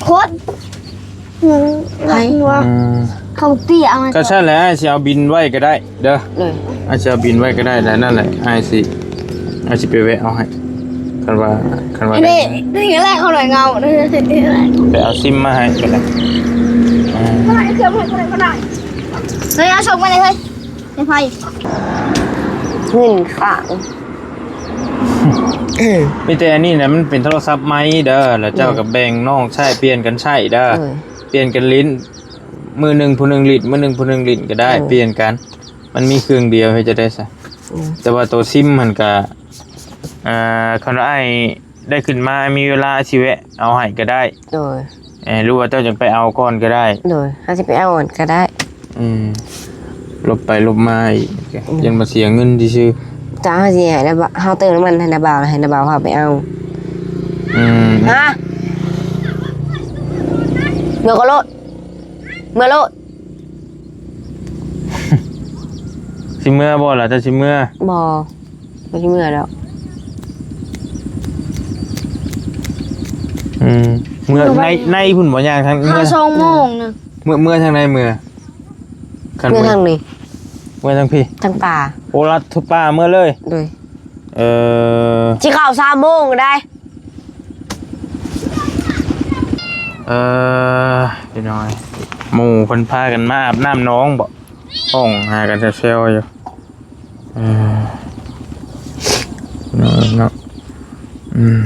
ໂຄດ ໃຜ? ອືມ ເຂົາເຕຍມາ ກໍຊັ້ນແຫຼະ ອ້າຍຊິເອົາບິນໄວ້ກໍໄດ້ເດີ. ໂດຍ ອ້າຍຊິເອົາບິນໄວ້ກໍໄດ້ ແລ້ວນັ້ນແຫຼະ ອ້າຍຊິ ອ້າຍຊິໄປແວະເອົາໃຫ້. ຄັນວ່າ ຄັນວ່າ ນີ້ ນີ້ແຫຼະ ເຂົາໜ້ອຍເງົາ ໄປເອົາຊິມມາໃຫ້ກໍໄດ້. ອືມ ເຮີ້ຍ ເອົາສົ່ງມາເລີຍເຮີ້ຍ. ໃຫ້ໃຜ? ເງິນຂ້າງ ມີແຕ່ອັນນີ້ນະ ມັນເປັນໂທລະສັບໃໝ່ເດີ ແລ້ວເຈົ້າ ໂດຍ ກໍແບ່ງນ້ອງໃຊ້ ປ່ຽນກັນໃຊ້ເດີ ໂດຍ ປ່ຽນກັນຫຼິ້ນ ມື້ໜຶ່ງຜູ້ໜຶ່ງຫຼິ້ນ ມື້ໜຶ່ງຜູ້ໜຶ່ງຫຼິ້ນກໍໄດ້ ໂດຍ ປ່ຽນກັນ ມັນມີເຄື່ອງດຽວ ເຮັດຈັ່ງໃດຊະ? ໂດຍ ແຕ່ວ່າໂຕຊິມຫັ້ນກະ ອ່າ ຄັນວ່າອ້າຍ ໄດ້ຂຶ້ນມາ ມີເວລາຊິແວະເອົາໃຫ້ກໍໄດ້. ໂດຍ ເອີ ຫຼືວ່າເຈົ້າຈະໄປເອົາກ່ອນກໍໄດ້. ໂດຍ ເຮົາຊິໄປເອົາກ່ອນກໍໄດ້. ອືມ ຫຼົບໄປຫຼົບມາອີກ ອືມ ຢ້ານວ່າເສຍເງິນຊື່ໆ. ເຈົ້າ ເຮົາຊິໃຫ້ນາບ່າວ ເຮົາເຕີມນ້ຳມັນໃຫ້ນາບ່າວ ໃຫ້ນາບ່າວພາໄປເອົາ. ອືມ ຮະ ເມືອກໍໂລດ ເມືອໂລດ. ຊິເມືອບໍ່ລະ? ເຈົ້າຊິເມືອ? ບໍ່ ບໍ່ຊິເມືອດອກ. ອືມ ເມືອໃນ ໃນພຸ້ນບໍ່? ຍ່າງທາງ ຫາ ເມືອ ສອງໂມງນະ. ເມືອ ເມືອທາງໃດ? ເມືອ ຄັນ ເມືອ ເມືອທາງນີ້ ເມືອທາງພີ້ ທາງປ່າ. ໂອ ລັດທຸປ່າເມືອເລີຍ? ໂດຍ. ເອີ ຊິເຂົ້າສາມໂມງໄດ໋. ເອີ ພີ່ນ້ອງ ໝູ່ເພິ່ນພາກັນມາອາບນ້ຳໜອງບໍ? ຮ້ອງຫາກັນແຊວໆຢູ່. ເອີ ເນາະ ເນາະ ອືມ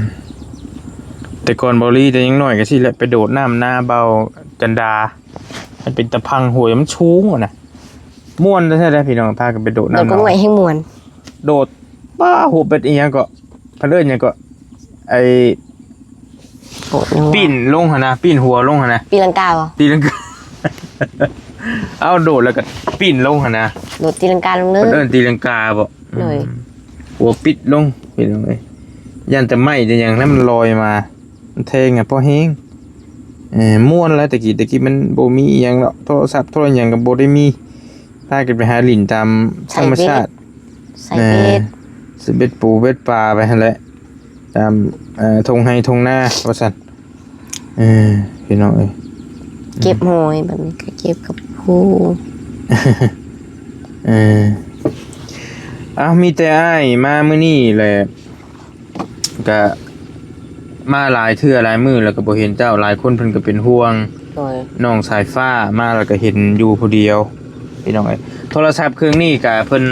ແຕ່ກ່ອນເບົາລີແຕ່ຍັງນ້ອຍກໍຊີ້ແຫຼະ ໄປໂດດນ້ຳນາເບົາຈັນດາ ມັນເປັນຕາພັງຫ້ວຍ ມັນສູງຫັ້ນນະ ມ່ວນແທ້ໆ ພີ່ນ້ອງ ພາກັນໄປໂດດນ້ຳ ໂດດກໍ ໜອງ ມ່ວນແຮງມ່ວນ ໂດດ ປ້າ ຫົວເປັດອີຫຍັງເກາະ ເພິ່ນເອີ້ນຫຍັງເກາະ ໄອ້ ໂດດຫຍັງວະ ປີ້ນລົງຫັ້ນນະ ປີ້ນຫົວລົງຫັ້ນນະ ຕີລັງກາບໍ? ຕີລັງກາ ເອົາໂດດແລ້ວກໍປີ້ນລົງຫັ້ນນະ ໂດດຕີລັງກາລົງເລີຍ ເພິ່ນເອີ້ນຕີລັງກາບໍ? ໂດຍ ອືມ ຫົວປິດລົງ ພີ່ນ້ອງເອີຍ ຢ້ານແຕ່ໄມ້ແຕ່ຫຍັງນັ້ນມັນລອຍມາ ມັນແທງອະພໍແຮງ. ເອີ ມ່ວນຫຼາຍແຕ່ກີ້ ແຕ່ກີ້ມັນບໍ່ມີອີ່ຫຍັງດອກ ໂທລະສັບໂທລະຫຍັງກໍບໍ່ໄດ້ມີ ພາກັນໄປຫາຫຼິ້ນຕາມທຳມະຊາດ ໃສ່ເບັດ ໃສ່ເບັດ ເອີ ໃສ່ເບັດປູເບັດປາໄປຫັ້ນແຫຼະ ຕາມ ເອີ ທົ່ງໄຮ່ທົ່ງນາວ່າຊັ້ນ. ເອີ ພີ່ນ້ອງເອີຍ ເກັບຫອຍ ບັດນີ້ກໍເກັບກັບຜູ້ ເອີ ເອົ້າ ມີແຕ່ອ້າຍມາມື້ນີ້ແຫຼະ ກະມາຫຼາຍເທື່ອຫຼາຍມື້ແລ້ວກໍບໍ່ເຫັນເຈົ້າ ຫຼາຍຄົນເພິ່ນກໍເປັນຫ່ວງ ໂດຍ ນ້ອງສາຍຟ້າ ມາແລ້ວກໍເຫັນຢູ່ຜູ້ດຽວ ພີ່ນ້ອງເອີຍ. ໂທລະສັບເຄື່ອງນີ້ກະເພິ່ນ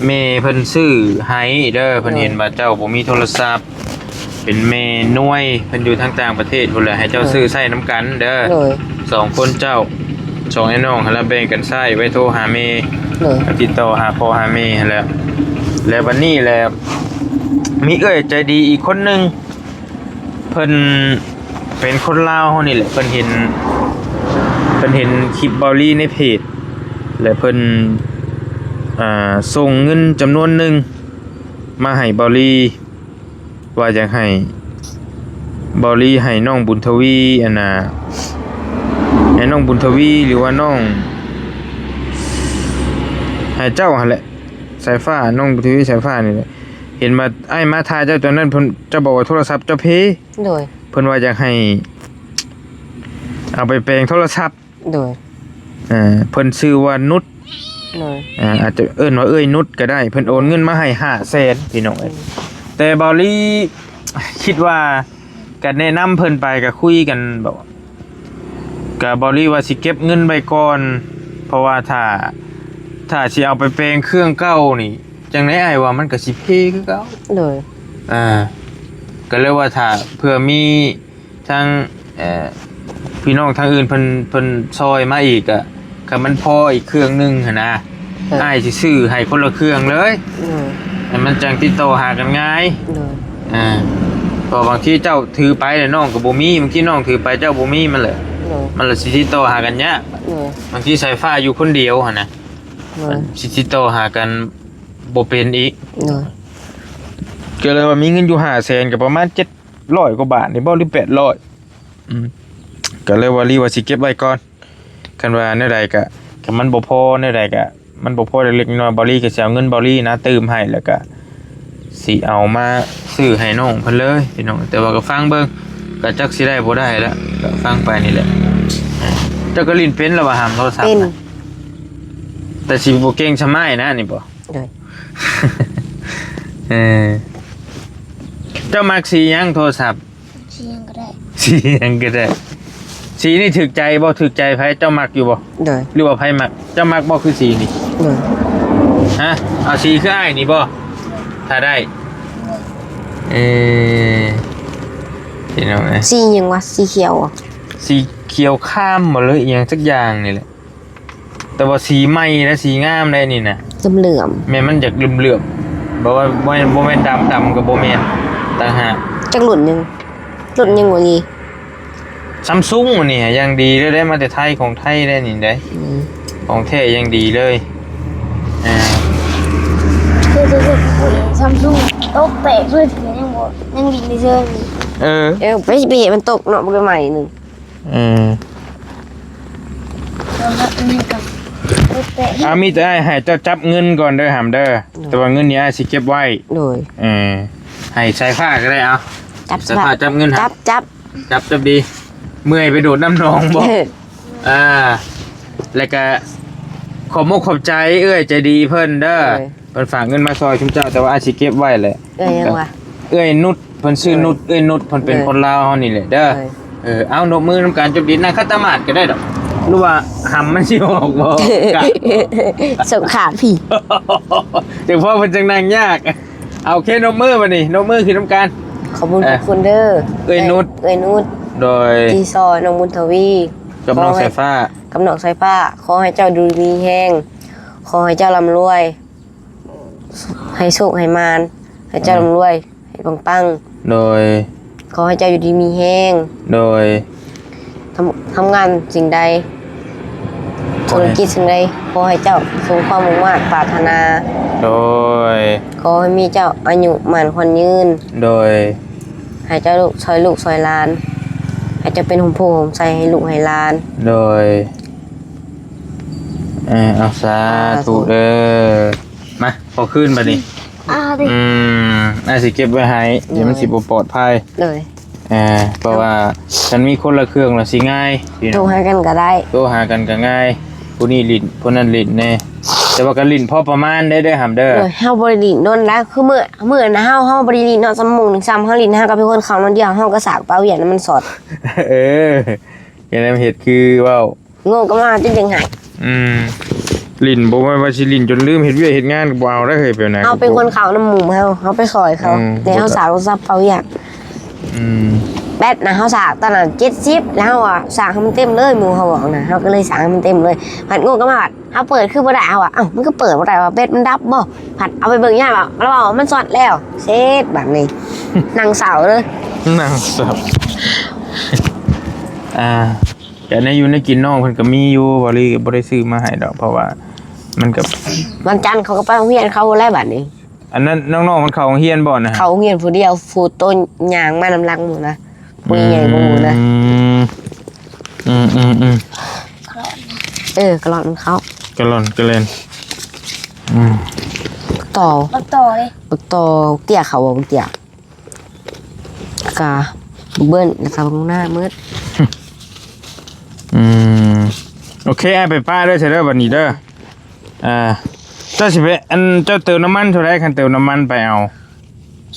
ແມ່ເພິ່ນຊື້ໃຫ້ເດີ ເພິ່ນເຫັນວ່າເຈົ້າບໍ່ມີໂທລະສັບ ເປັນແມ່ນວຍ ເພິ່ນຢູ່ທາງຕ່າງປະເທດພຸ້ນແຫຼະ ໃຫ້ເຈົ້າ ໂດຍ ຊື້ໃຊ້ນຳກັນເດີ ໂດຍ ສອງຄົນເຈົ້າ ສອງອ້າຍນ້ອງຫັ້ນລະ ແບ່ງກັນໃຊ້ ໄວ້ໂທຫາແມ່ ໂດຍ ຕິດຕໍ່ຫາພໍ່ຫາແມ່ຫັ້ນແຫຼະ. ແລ້ວບັດນີ້ແຫຼະ ມີເອື້ອຍໃຈດີອີກຄົນໜຶ່ງ ເພິ່ນເປັນຄົນລາວເຮົານີ້ແຫຼະ ເພິ່ນເຫັນ ເພິ່ນເຫັນຄລິບເບົາລີໃນເພຈ ແລະ ເພິ່ນ ອ່າ ສົ່ງເງິນຈຳນວນໜຶ່ງມາໃຫ້ເບົາລີ ວ່າຢາກໃຫ້ເບົາລີໃຫ້ນ້ອງບຸນທະວີ ອັນນ່າ ໃຫ້ນ້ອງບຸນທະວີ ຫຼືວ່ານ້ອງ ໃຫ້ເຈົ້າຫັ້ນແຫຼະ ສາຍຟ້າ ນ້ອງບຸນທະວີ ສາຍຟ້ານີ້ແຫຼະ ເຫັນວ່າອ້າຍມາຖ່າຍເຈົ້າຕອນນັ້ນ ເພິ່ນ ເຈົ້າບອກວ່າໂທລະສັບເຈົ້າເພ ໂດຍ ເພິ່ນວ່າຢາກໃຫ້ເອົາໄປແປງໂທລະສັບ ໂດຍ ເອີ ເພິ່ນຊື່ວ່ານຸດ ໂດຍ ເອີ ອາດຈະເອີ້ນວ່າເອື້ອຍນຸດກໍໄດ້ ເພິ່ນໂອນເງິນມາໃຫ້ຫ້າແສນ ພີ່ນ້ອງເອີຍ ອືມ ແຕ່ບ່າວລີຄິດວ່າ ກໍແນະນຳເພິ່ນໄປ ກໍຄຸຍກັນ ແບບ ກໍບ່າວລີວ່າຊິເກັບເງິນໄວ້ກ່ອນ ເພາະວ່າຖ້າ ຖ້າຊິເອົາໄປແປງເຄື່ອງເກົ່ານີ້ ຈັ່ງໃດອ້າຍວ່າມັນກໍຊິເພຄືເກົ່າ ໂດຍ ອ່າ ກໍເລີຍວ່າຖ້າເພື່ອມີ ທາງ ເອີ ພີ່ນ້ອງທາງອື່ນເພິ່ນ ເພິ່ນຊ່ອຍມາອີກ ກະ ຄັນມັນພໍອີກເຄື່ອງໜຶ່ງຫັ້ນນະ ໂດຍ ອ້າຍຊິຊື້ໃຫ້ຄົນລະເຄື່ອງເລີຍ ໂດຍ ໃຫ້ມັນຈັ່ງຕິດຕໍ່ຫາກັນງ່າຍ ໂດຍ ອ່າ ເພາະບາງທີເຈົ້າຖືໄປແລ້ວນ້ອງກໍບໍ່ມີ ບາງທີນ້ອງຖືໄປເຈົ້າບໍ່ມີ ມັນລະ ໂດຍ ມັນລະຊິຕິດຕໍ່ຫາກັນຍາກ ໂດຍ ບາງທີສາຍຟ້າຢູ່ຄົນດຽວຫັ້ນນະ ໂດຍ ມັນຊິຕິດຕໍ່ຫາກັນບໍ່ເປັນອີກ ໂດຍ ກໍເລີຍວ່າມີເງິນຢູ່ຫ້າແສນ ກໍປະມານເຈັດ ຮ້ອຍກວ່າບາດນີ້ບໍ່ ຫຼື ແປດຮ້ອຍ ອືມ ກໍເລີຍວ່າລີວ່າຊິເກັບໄວ້ກ່ອນ ຄັນວ່າແນວໃດກະ ຄັນມັນບໍ່ພໍແນວໃດກະ ມັນບໍ່ພໍເລັກໆນ້ອຍໆ ບ່າວລີກໍຊິເອົາເງິນບ່າວລີນະ ຕື່ມໃຫ້ ແລ້ວກະຊິເອົາມາຊື້ໃຫ້ນ້ອງເພິ່ນເລີຍພີ່ນ້ອງ ແຕ່ວ່າກໍຟັງເບິ່ງ ກໍຈັກຊິໄດ້ບໍ່ໄດ້ລະ ກໍຟັງໄປນີ້ແຫຼະ ເຈົ້າກໍຫຼິ້ນເປັນລະວ່າຫາໂທລະສັບ ເປັນ ນະ ແຕ່ຊິບໍ່ເກັ່ງສ່ຳອ້າຍນະນີ້ບໍ່? ໂດຍ ເອີ ເຈົ້າມັກສີຫຍັງໂທລະສັບ? ສີຫຍັງກໍໄດ້ ສີຫຍັງກໍໄດ້ ສີນີ້ຖືກໃຈບໍ່? ຖືກໃຈໃຜ? ເຈົ້າມັກຢູ່ບໍ່? ໂດຍ ຫຼືວ່າໃຜມັກ? ເຈົ້າມັກບໍ່ຄືສີນີ້? ໂດຍ ຮະ? ເອົາສີຄືອ້າຍນີ້ບໍ່? ຖ້າໄດ້ ໂດຍ ເອີ ພີ່ນ້ອງເອີຍ ສີຫຍັງວະ? ສີຂຽວຫວາ? ສີຂຽວຄາມບໍ່ ຫຼືອີ່ຫຍັງສັກຢ່າງນີ້ແຫຼະ. ແຕ່ວ່າສີໃໝ່ແລະ ສີງາມໄດ໋ນີ້ນະ ເຫຼື້ອມໆ ແມ່ນມັນຢາກເຫຼື້ອມໆ ບໍ່ວ່າ ບໍ່ແມ່ນ ບໍ່ແມ່ນດຳ ດຳກໍບໍ່ແມ່ນຕ່າງຫາກ. ຈັກລຸ້ນຫຍັງ? ລຸ້ນຫຍັງວະນີ້? ຊຳຊຸງນີ້ ຢ່າງດີເລີຍ ໄດ້ມາແຕ່ໄທ ຂອງໄທໄດ໋ນີ້ໄດ໋ ອືມ ຂອງແທ້ຢ່າງດີເລີຍ ອ່າ ຄື ຄື ຄື ຊຳຊຸງຕົກແຕກເລີຍ ຍັງບໍ່ ຍັງດີເລີຍ ເອີ ເອີ ໄປ ໄປເຮັດມັນຕົກເນາະ ບໍ່ໄດ້ໃໝ່ໜຶ່ງ. ອືມ ເອົາ ມີແຕ່ອ້າຍໃຫ້ເຈົ້າຈັບເງິນກ່ອນເດີຫຳເດີ ໂດຍ ແຕ່ວ່າເງິນນີ້ອ້າຍຊິເກັບໄວ້ ໂດຍ ເອີ ໃຫ້ສາຍຟ້າກໍໄດ້ ເອົາ ຈັບ ສາຍຟ້າ ສາຍຟ້າຈັບເງິນ ຈັບ ຫຳ ຈັບ ຈັບ ຈັບດີ ເມື່ອຍໄປໂດດນ້ຳໜອງບໍ? ເອີ ອ່າ ແລ້ວກະຂອບມົກຂອບໃຈເອື້ອຍໃຈດີເພິ່ນເດີ ໂດຍ ເພິ່ນຝາກເງິນມາຊ່ອຍຊຸມເຈົ້າ ແຕ່ວ່າອ້າຍຊິເກັບໄວ້ແຫຼະ. ເອື້ອຍຫຍັງວະ? ເອື້ອຍນຸດ ເພິ່ນຊື່ນຸດ ເອື້ອຍນຸດ ເພິ່ນເປັນຄົນລາວເຮົານີ້ແຫຼະເດີ. ເອີ ເອົາ ນົບມືນຳກັນ ຈົບດີ ນັ່ງຂັດຕະໝາດກໍໄດ້ດອກ ຫຼືວ່າຫຳມັນຊິອອກບໍ່? ສົງຄາມພີ້ ຈັ່ງພໍເພິ່ນຈັ່ງນັ່ງຍາກ. ເອົາ ໂອເຄ ນົບມືບັດນີ້ ນົບມືຂຶ້ນນຳກັນ. ຂອບຄຸນ ເອີ ຂອບຄຸນເດີ ເອື້ອຍນຸດ ເອື້ອຍນຸດ ໂດຍ ທີ່ຊ່ອຍນ້ອງບຸນທະວີ ກັບນ້ອງສາຍຟ້າ ກັບນ້ອງສາຍຟ້າ ຂໍໃຫ້ເຈົ້າຢູ່ດີມີແຮງ ຂໍໃຫ້ເຈົ້າລ່ຳລວຍ ໃຫ້ໂຊກໃຫ້ໝານ ໃຫ້ເຈົ້າ ເອີ ລ່ຳລວຍ ໃຫ້ປັງໆ ໂດຍ ຂໍໃຫ້ເຈົ້າຢູ່ດີມີແຮງ ໂດຍ ທຳ ທຳງານສິ່ງໃດ ທຸລະກິດສິ່ງໃດ ຂໍໃຫ້ເຈົ້າສົມຄວາມມຸ່ງມາດປາດຖະໜາ ໂດຍ ຂໍໃຫ້ມີເຈົ້າອາຍຸໝັ້ນຂວັນຍືນ ໂດຍ ໃຫ້ເຈົ້າລູກ ຊ່ອຍລູກຊ່ອຍຫຼານ ໃຫ້ເຈົ້າເປັນຮົ່ມໂພຮົ່ມໄຊໃຫ້ລູກໃຫ້ຫຼານ ໂດຍ ເອີ ເອົາ ສາທຸ ສາທຸເດີ. ມາ ຂໍຄືນບັດນີ້ ອືມ ອ້າຍຊິເກັບໄວ້ໃຫ້ ໂດຍ ມັນຊິບໍ່ປອດໄພ ໂດຍ ເອີ ເພາະວ່າຄັນມີຄົນລະເຄື່ອງລະຊິງ່າຍ ໂທຫາກັນກໍໄດ້ ໂທຫາກັນກໍງ່າຍ ຜູ້ນີ້ຫຼິ້ນ ຜູ້ນັ້ນຫຼິ້ນແດ່ ແຕ່ວ່າກໍຫຼິ້ນພໍປະມານເດີ ເດີຫຳເດີ ໂດຍ ເຮົາບໍ່ໄດ້ຫຼິ້ນດົນນະ ຄືມື້ ມື້ນັ້ນເຮົາ ເຮົາບໍ່ໄດ້ຫຼິ້ນເນາະ ຊົ່ວໂມງໜຶ່ງຊ້ຳ ເຮົາຫຼິ້ນ ເຮົາກໍເປັນຄົນເຂົ້າໜ້ອຍດຽວ ເຮົາກໍສາກເປົ່າຫວຽນນະ ມັນສອດ ເອີ ຢ່າໄດ້ເຮັດຄືເວົ້າ ງົງກັບມາຈົນຈັ່ງໄຫ້ ອືມ ຫຼິ້ນບໍ່ແມ່ນວ່າຊິຫຼິ້ນຈົນລືມເຮັດວຽກເຮັດງານກໍບໍ່ເອົາໄດ້ເຮີ້ຍ ແບບນັ້ນ ເຮົາເປັນຄົນເຂົ້ານຳໝູ່ເຮົາ ເຮົາໄປຊ່ອຍເຂົາ ອືມ ແຕ່ເຮົາສາກໂທລະສັບເປົ່າຫວຽນ ອືມ ແບັດນະ ເຮົາສາກຕອນນັ້ນເຈັດສິບ ແລ້ວເຮົາວ່າສາກໃຫ້ມັນເຕັມເລີຍ ໝູ່ເຮົາບອກນະ ເຮົາກໍເລີຍສາກໃຫ້ມັນເຕັມເລີຍ ພັດງົງກັບມາ ເຮົາເປີດຄືບໍ່ໄດ້ ເຮົາວ່າ ເອົ້າ ມັນຄືເປີດບໍ່ໄດ້ວະ ແບັດມັນດັບບໍ່ ພັດເອົາໄປເບິ່ງຍາມ ລາວວ່າມັນຊອດແລ້ວ ເສັດບາດນີ້ ນັ່ງເສົ້າເລີຍ ນັ່ງເສົ້າ ອ່າ ແຕ່ແນວຢູ່ແນວກິນນ້ອງເພິ່ນກໍມີຢູ່ ບ່າວລີກໍບໍ່ໄດ້ຊື້ມາໃຫ້ດອກ ເພາະວ່າມັນກໍ ວັນຈັນເຂົາກໍໄປໂຮງຮຽນເຂົາແລ້ວບາດນີ້ ອັນນັ້ນນ້ອງໆມັນເຂົ້າໂຮງຮຽນບໍ່ນະ? ເຂົ້າໂຮງຮຽນຜູ້ດຽວ ຜູ້ໂຕຍ່າງມານຳຫຼັງໝູ່ນະ ຜູ້ໃຫຍ່ກວ່າໝູ່ນະ ອືມ ອືມໆໆ ເອີ ກະລ່ອນມັນເຂົ້າ ກະລ່ອນກະແລ່ນ ອືມ ບັກຕໍ ບັກຕໍເດ້ ບັກຕໍ ເຕ້ຍເຂົາບໍ່ ບັກເຕ້ຍ ກະເບິ່ນ ແລ້ວກະເບິ່ງໜ້າໝົດ. ອືມ ໂອເຄ ອ້າຍໄປປະເດີ ຊະເດີ ບັດນີ້ເດີ. ອ່າ ເຈົ້າຊິໄປ ອັນ ເຈົ້າເຕີມນ້ຳມັນເທົ່າໃດ? ຄັນເຕີມນ້ຳມັນໄປເອົາ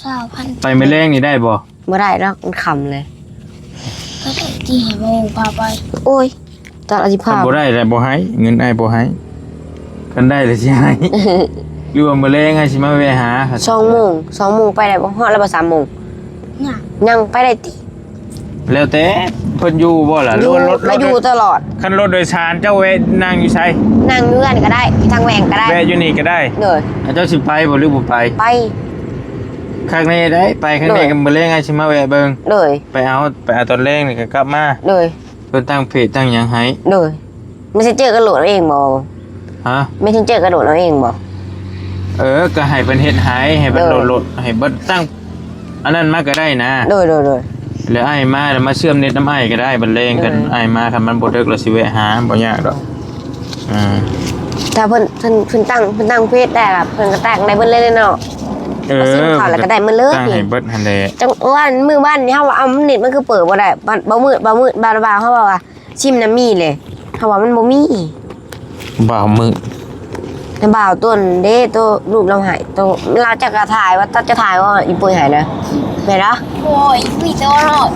ຊາວພັນ ໄປມື້ແລງນີ້ໄດ້ບໍ່? ບໍ່ໄດ້ດອກ ມັນຄ່ຳເລີຍ. ກໍໄດ້ຕິ ໃຫ້ໝູ່ພາໄປ. ໂອ້ຍ ຕອນອາຊິພາ ຄັນບໍ່ໄດ້ແລ້ວບໍ່ໃຫ້ ເງິນອ້າຍບໍ່ໃຫ້ ຄັນໄດ້ແລ້ວຊິໃຫ້. ຫຼືວ່າມື້ແລງອ້າຍຊິມາແວະຫາ? ສອງໂມງ ສອງໂມງໄປໄດ້ບໍ່? ຮອດແລ້ວບໍ່ ສາມໂມງ? ຍັງ ຍັງໄປໄດ້ຕິ? ແລ້ວແຕ່ເພິ່ນຢູ່ບໍ່ລະ? ຢູ່ ຫຼືວ່າລົດ ລາວຢູ່ຕະຫຼອດ. ຄັນລົດໂດຍສານເຈົ້າແວະນັ່ງຢູ່ໃສ? ນັ່ງຢູ່ເຮືອນກໍໄດ້ ຢູ່ທາງແຫວ່ງກໍໄດ້ ແວະຢູ່ນີ້ກໍໄດ້. ໂດຍ. ອາ ເຈົ້າຊິໄປບໍ່ ຫຼືບໍ່ໄປ? ໄປ. ຄັກແນ່ໄດ໋ ໄປຄັ້ງນີ້ ໂດຍ ກໍມື້ແລງອ້າຍຊິມາແວະເບິ່ງ. ໂດຍ. ໄປເອົາ ໄປເອົາຕອນແລງນີ້ກໍກັບມາ. ໂດຍ. ເພິ່ນຕັ້ງເພຈຕັ້ງຫຍັງໃຫ້. ໂດຍ. Messenger ກໍໂຫຼດເອົາເອງບໍ່? ຮະ? Messenger ກໍໂຫຼດເອົາເອງບໍ່? ເອີ ກໍໃຫ້ເພິ່ນເຮັດໃຫ້ ໃຫ້ເພິ່ນ ໂດຍ ໂຫຼດ ໂຫຼດໃຫ້ເບິດ ຕັ້ງອັນນັ້ນມາກໍໄດ້ນະ. ໂດຍ ໂດຍ ໂດຍ. ແລ້ວອ້າຍມາ ແລ້ວມາເຊື່ອມເນັດນຳອ້າຍກໍໄດ້ ບັດແລງ ໂດຍ ຄັນອ້າຍມາ ຄັນມັນບໍ່ເດິກ ແລ້ວຊິແວະຫາ ບໍ່ຍາກດອກ. ອ່າ ຖ້າເພິ່ນ ເພິ່ນ ເພິ່ນຕັ້ງ ເພິ່ນຕັ້ງເພຈໄດ້ລະ ເພິ່ນກໍຕັ້ງໄດ້ເບິດເລີຍເນາະ. ເອີ ເພິ່ນເຂົ້າແລ້ວກໍໄດ້ໝົດເລີຍ ຕັ້ງໃຫ້ເບິດຫັ້ນແຫຼະ. ຈັ່ງວ່າມື້ວານນີ້ເຮົາວ່າ ເອົ້າ ເນັດມັນຄືເປີດບໍ່ໄດ້ ບາດ ບ່າວມືດ ບ່າວມືດ ບ່າວ ບ່າວເຮົາເວົ້າວ່າ ຊິມນະມີເລີຍ ເຮົາວ່າມັນບໍ່ມີ. ບ່າວມືດ ນະບ່າວຕົນເດ້ ໂຕລູກລາວໃຫ້ ໂຕລາວ ເຈົ້າກໍຖ່າຍວ່າ ເຈົ້າ ເຈົ້າຖ່າຍວ່າອີ່ປຸ້ຍໃຫ້ນະ ແມ່ນລະ? ໂອ້ຍ ມີແຕ່ວ່າເນາະ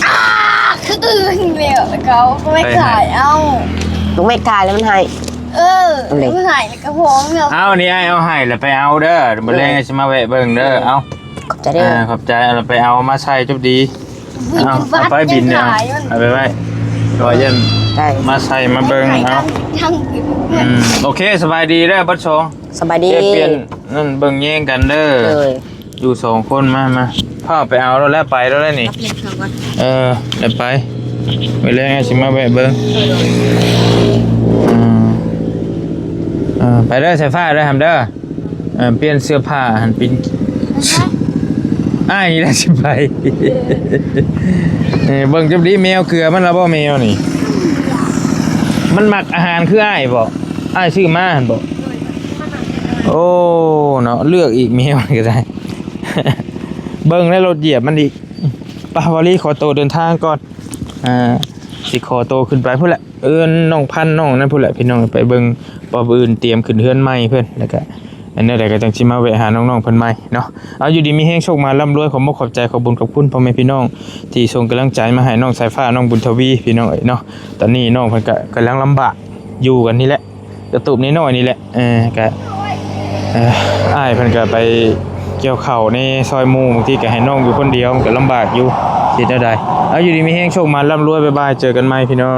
ອ້າ ຄືອື່ນແລ້ວ ແລ້ວກໍເອົາແມັກຖ່າຍ ເອົາແມັກຖ່າຍແລ້ວມັນໃຫ້. ເອີ ມັນໃຫ້ແລ້ວກໍພ້ອມແລ້ວ. ເອົາ ນີ້ອ້າຍເອົາໃຫ້ລະ ໄປເອົາເດີ ມື້ແລງຊິມາແວະເບິ່ງເດີ. ເອົາ ຂອບໃຈເດີ. ອ່າ ຂອບໃຈ ເອົາລະ ໄປເອົາມາໃສ່ຈົບດີ. ເອົາ ເອົາໄປບິນເດີ ເອົາໄປໄວ້ ກໍຢ້ານ ໄດ້ ມາໃສ່ມາເບິ່ງ. ເອົາ ອືມ ໂອເຄ ສະບາຍດີເດີ ບັດສອງ ສະບາຍດີ ປ່ຽນນັ້ນເບິ່ງແຍງກັນເດີ. ໂດຍ. ຢູ່ສອງຄົນ ມາ ມາ ພາໄປເອົາໂລດແລ້ວ ໄປໂລດແລ້ວນີ້. ເອີ ໄດ້ໄປ ໄປແລ້ວຊິມາແວະເບິ່ງ. ໂດຍ ໂດຍ. ອ່າ ເອີ ໄປເດີ ສາຍຟ້າເດີ ຫຳເດີ. ເອີ ປ່ຽນເສື້ອຜ້າຫັ້ນ ປິ່ນ ອ້າຍນີ້ລະຊິໄປ. ເອີ ເບິ່ງຈັບດີ ແມວເກືອມັນລະບໍ່ ແມວນີ້ ມັນມັກອາຫານຄືອ້າຍບໍ່? ອ້າຍຊື້ມາຫັ້ນບໍ່? ໂອ້ ເນາະ ເລືອກອີກ ແມວນີ້ກໍໄດ້. ເບິ່ງແລ້ວລົດຢຽບມັນອີກ. ໄປ ວາລີ ຂໍໂຕເດີນທາງກ່ອນ. ອ່າ ຊິຂໍໂຕຂຶ້ນໄປພຸ້ນແຫຼະ ເອີ້ນນ້ອງພັນ ນ້ອງນັ້ນພຸ້ນແຫຼະ ພີ່ນ້ອງ ໄປເບິ່ງ ເພາະມື້ອື່ນຕຽມຂຶ້ນເຮືອນໃໝ່ເພິ່ນ ແລ້ວກະ ອັນແນວໃດກໍຈັ່ງຊິມາແວະຫານ້ອງໆເພິ່ນໃໝ່ເນາະ. ເອົາ ຢູ່ດີມີແຮງ ໂຊກໝານ ລ່ຳລວຍ ຂອບມຸກຂອບໃຈ ຂອບບຸນຂອບຄຸນພໍ່ແມ່ພີ່ນ້ອງ ທີ່ສົ່ງກຳລັງໃຈມາໃຫ້ນ້ອງສາຍຟ້າ ນ້ອງບຸນທະວີ ພີ່ນ້ອງເອີຍເນາະ. ຕອນນີ້ນ້ອງເພິ່ນກະກຳລັງລຳບາກຢູ່ກັນນີ້ແຫຼະ ກະຕູບນ້ອຍໆນີ້ແຫຼະ. ເອີ ກະ ເອີ ອ້າຍເພິ່ນກະໄປກ່ຽວເຂົ້າແດ່ ຊ່ອຍໝູ່ ບາງທີກະໃຫ້ນ້ອງຢູ່ຄົນດຽວ ມັນກະລຳບາກຢູ່ ເຮັດແນວໃດ. ເອົາ ຢູ່ດີມີແຮງ ໂຊກໝານ ລ່ຳລວຍ ບາຍບາຍ ເຈີກັນໃໝ່ ພີ່ນ້ອງ.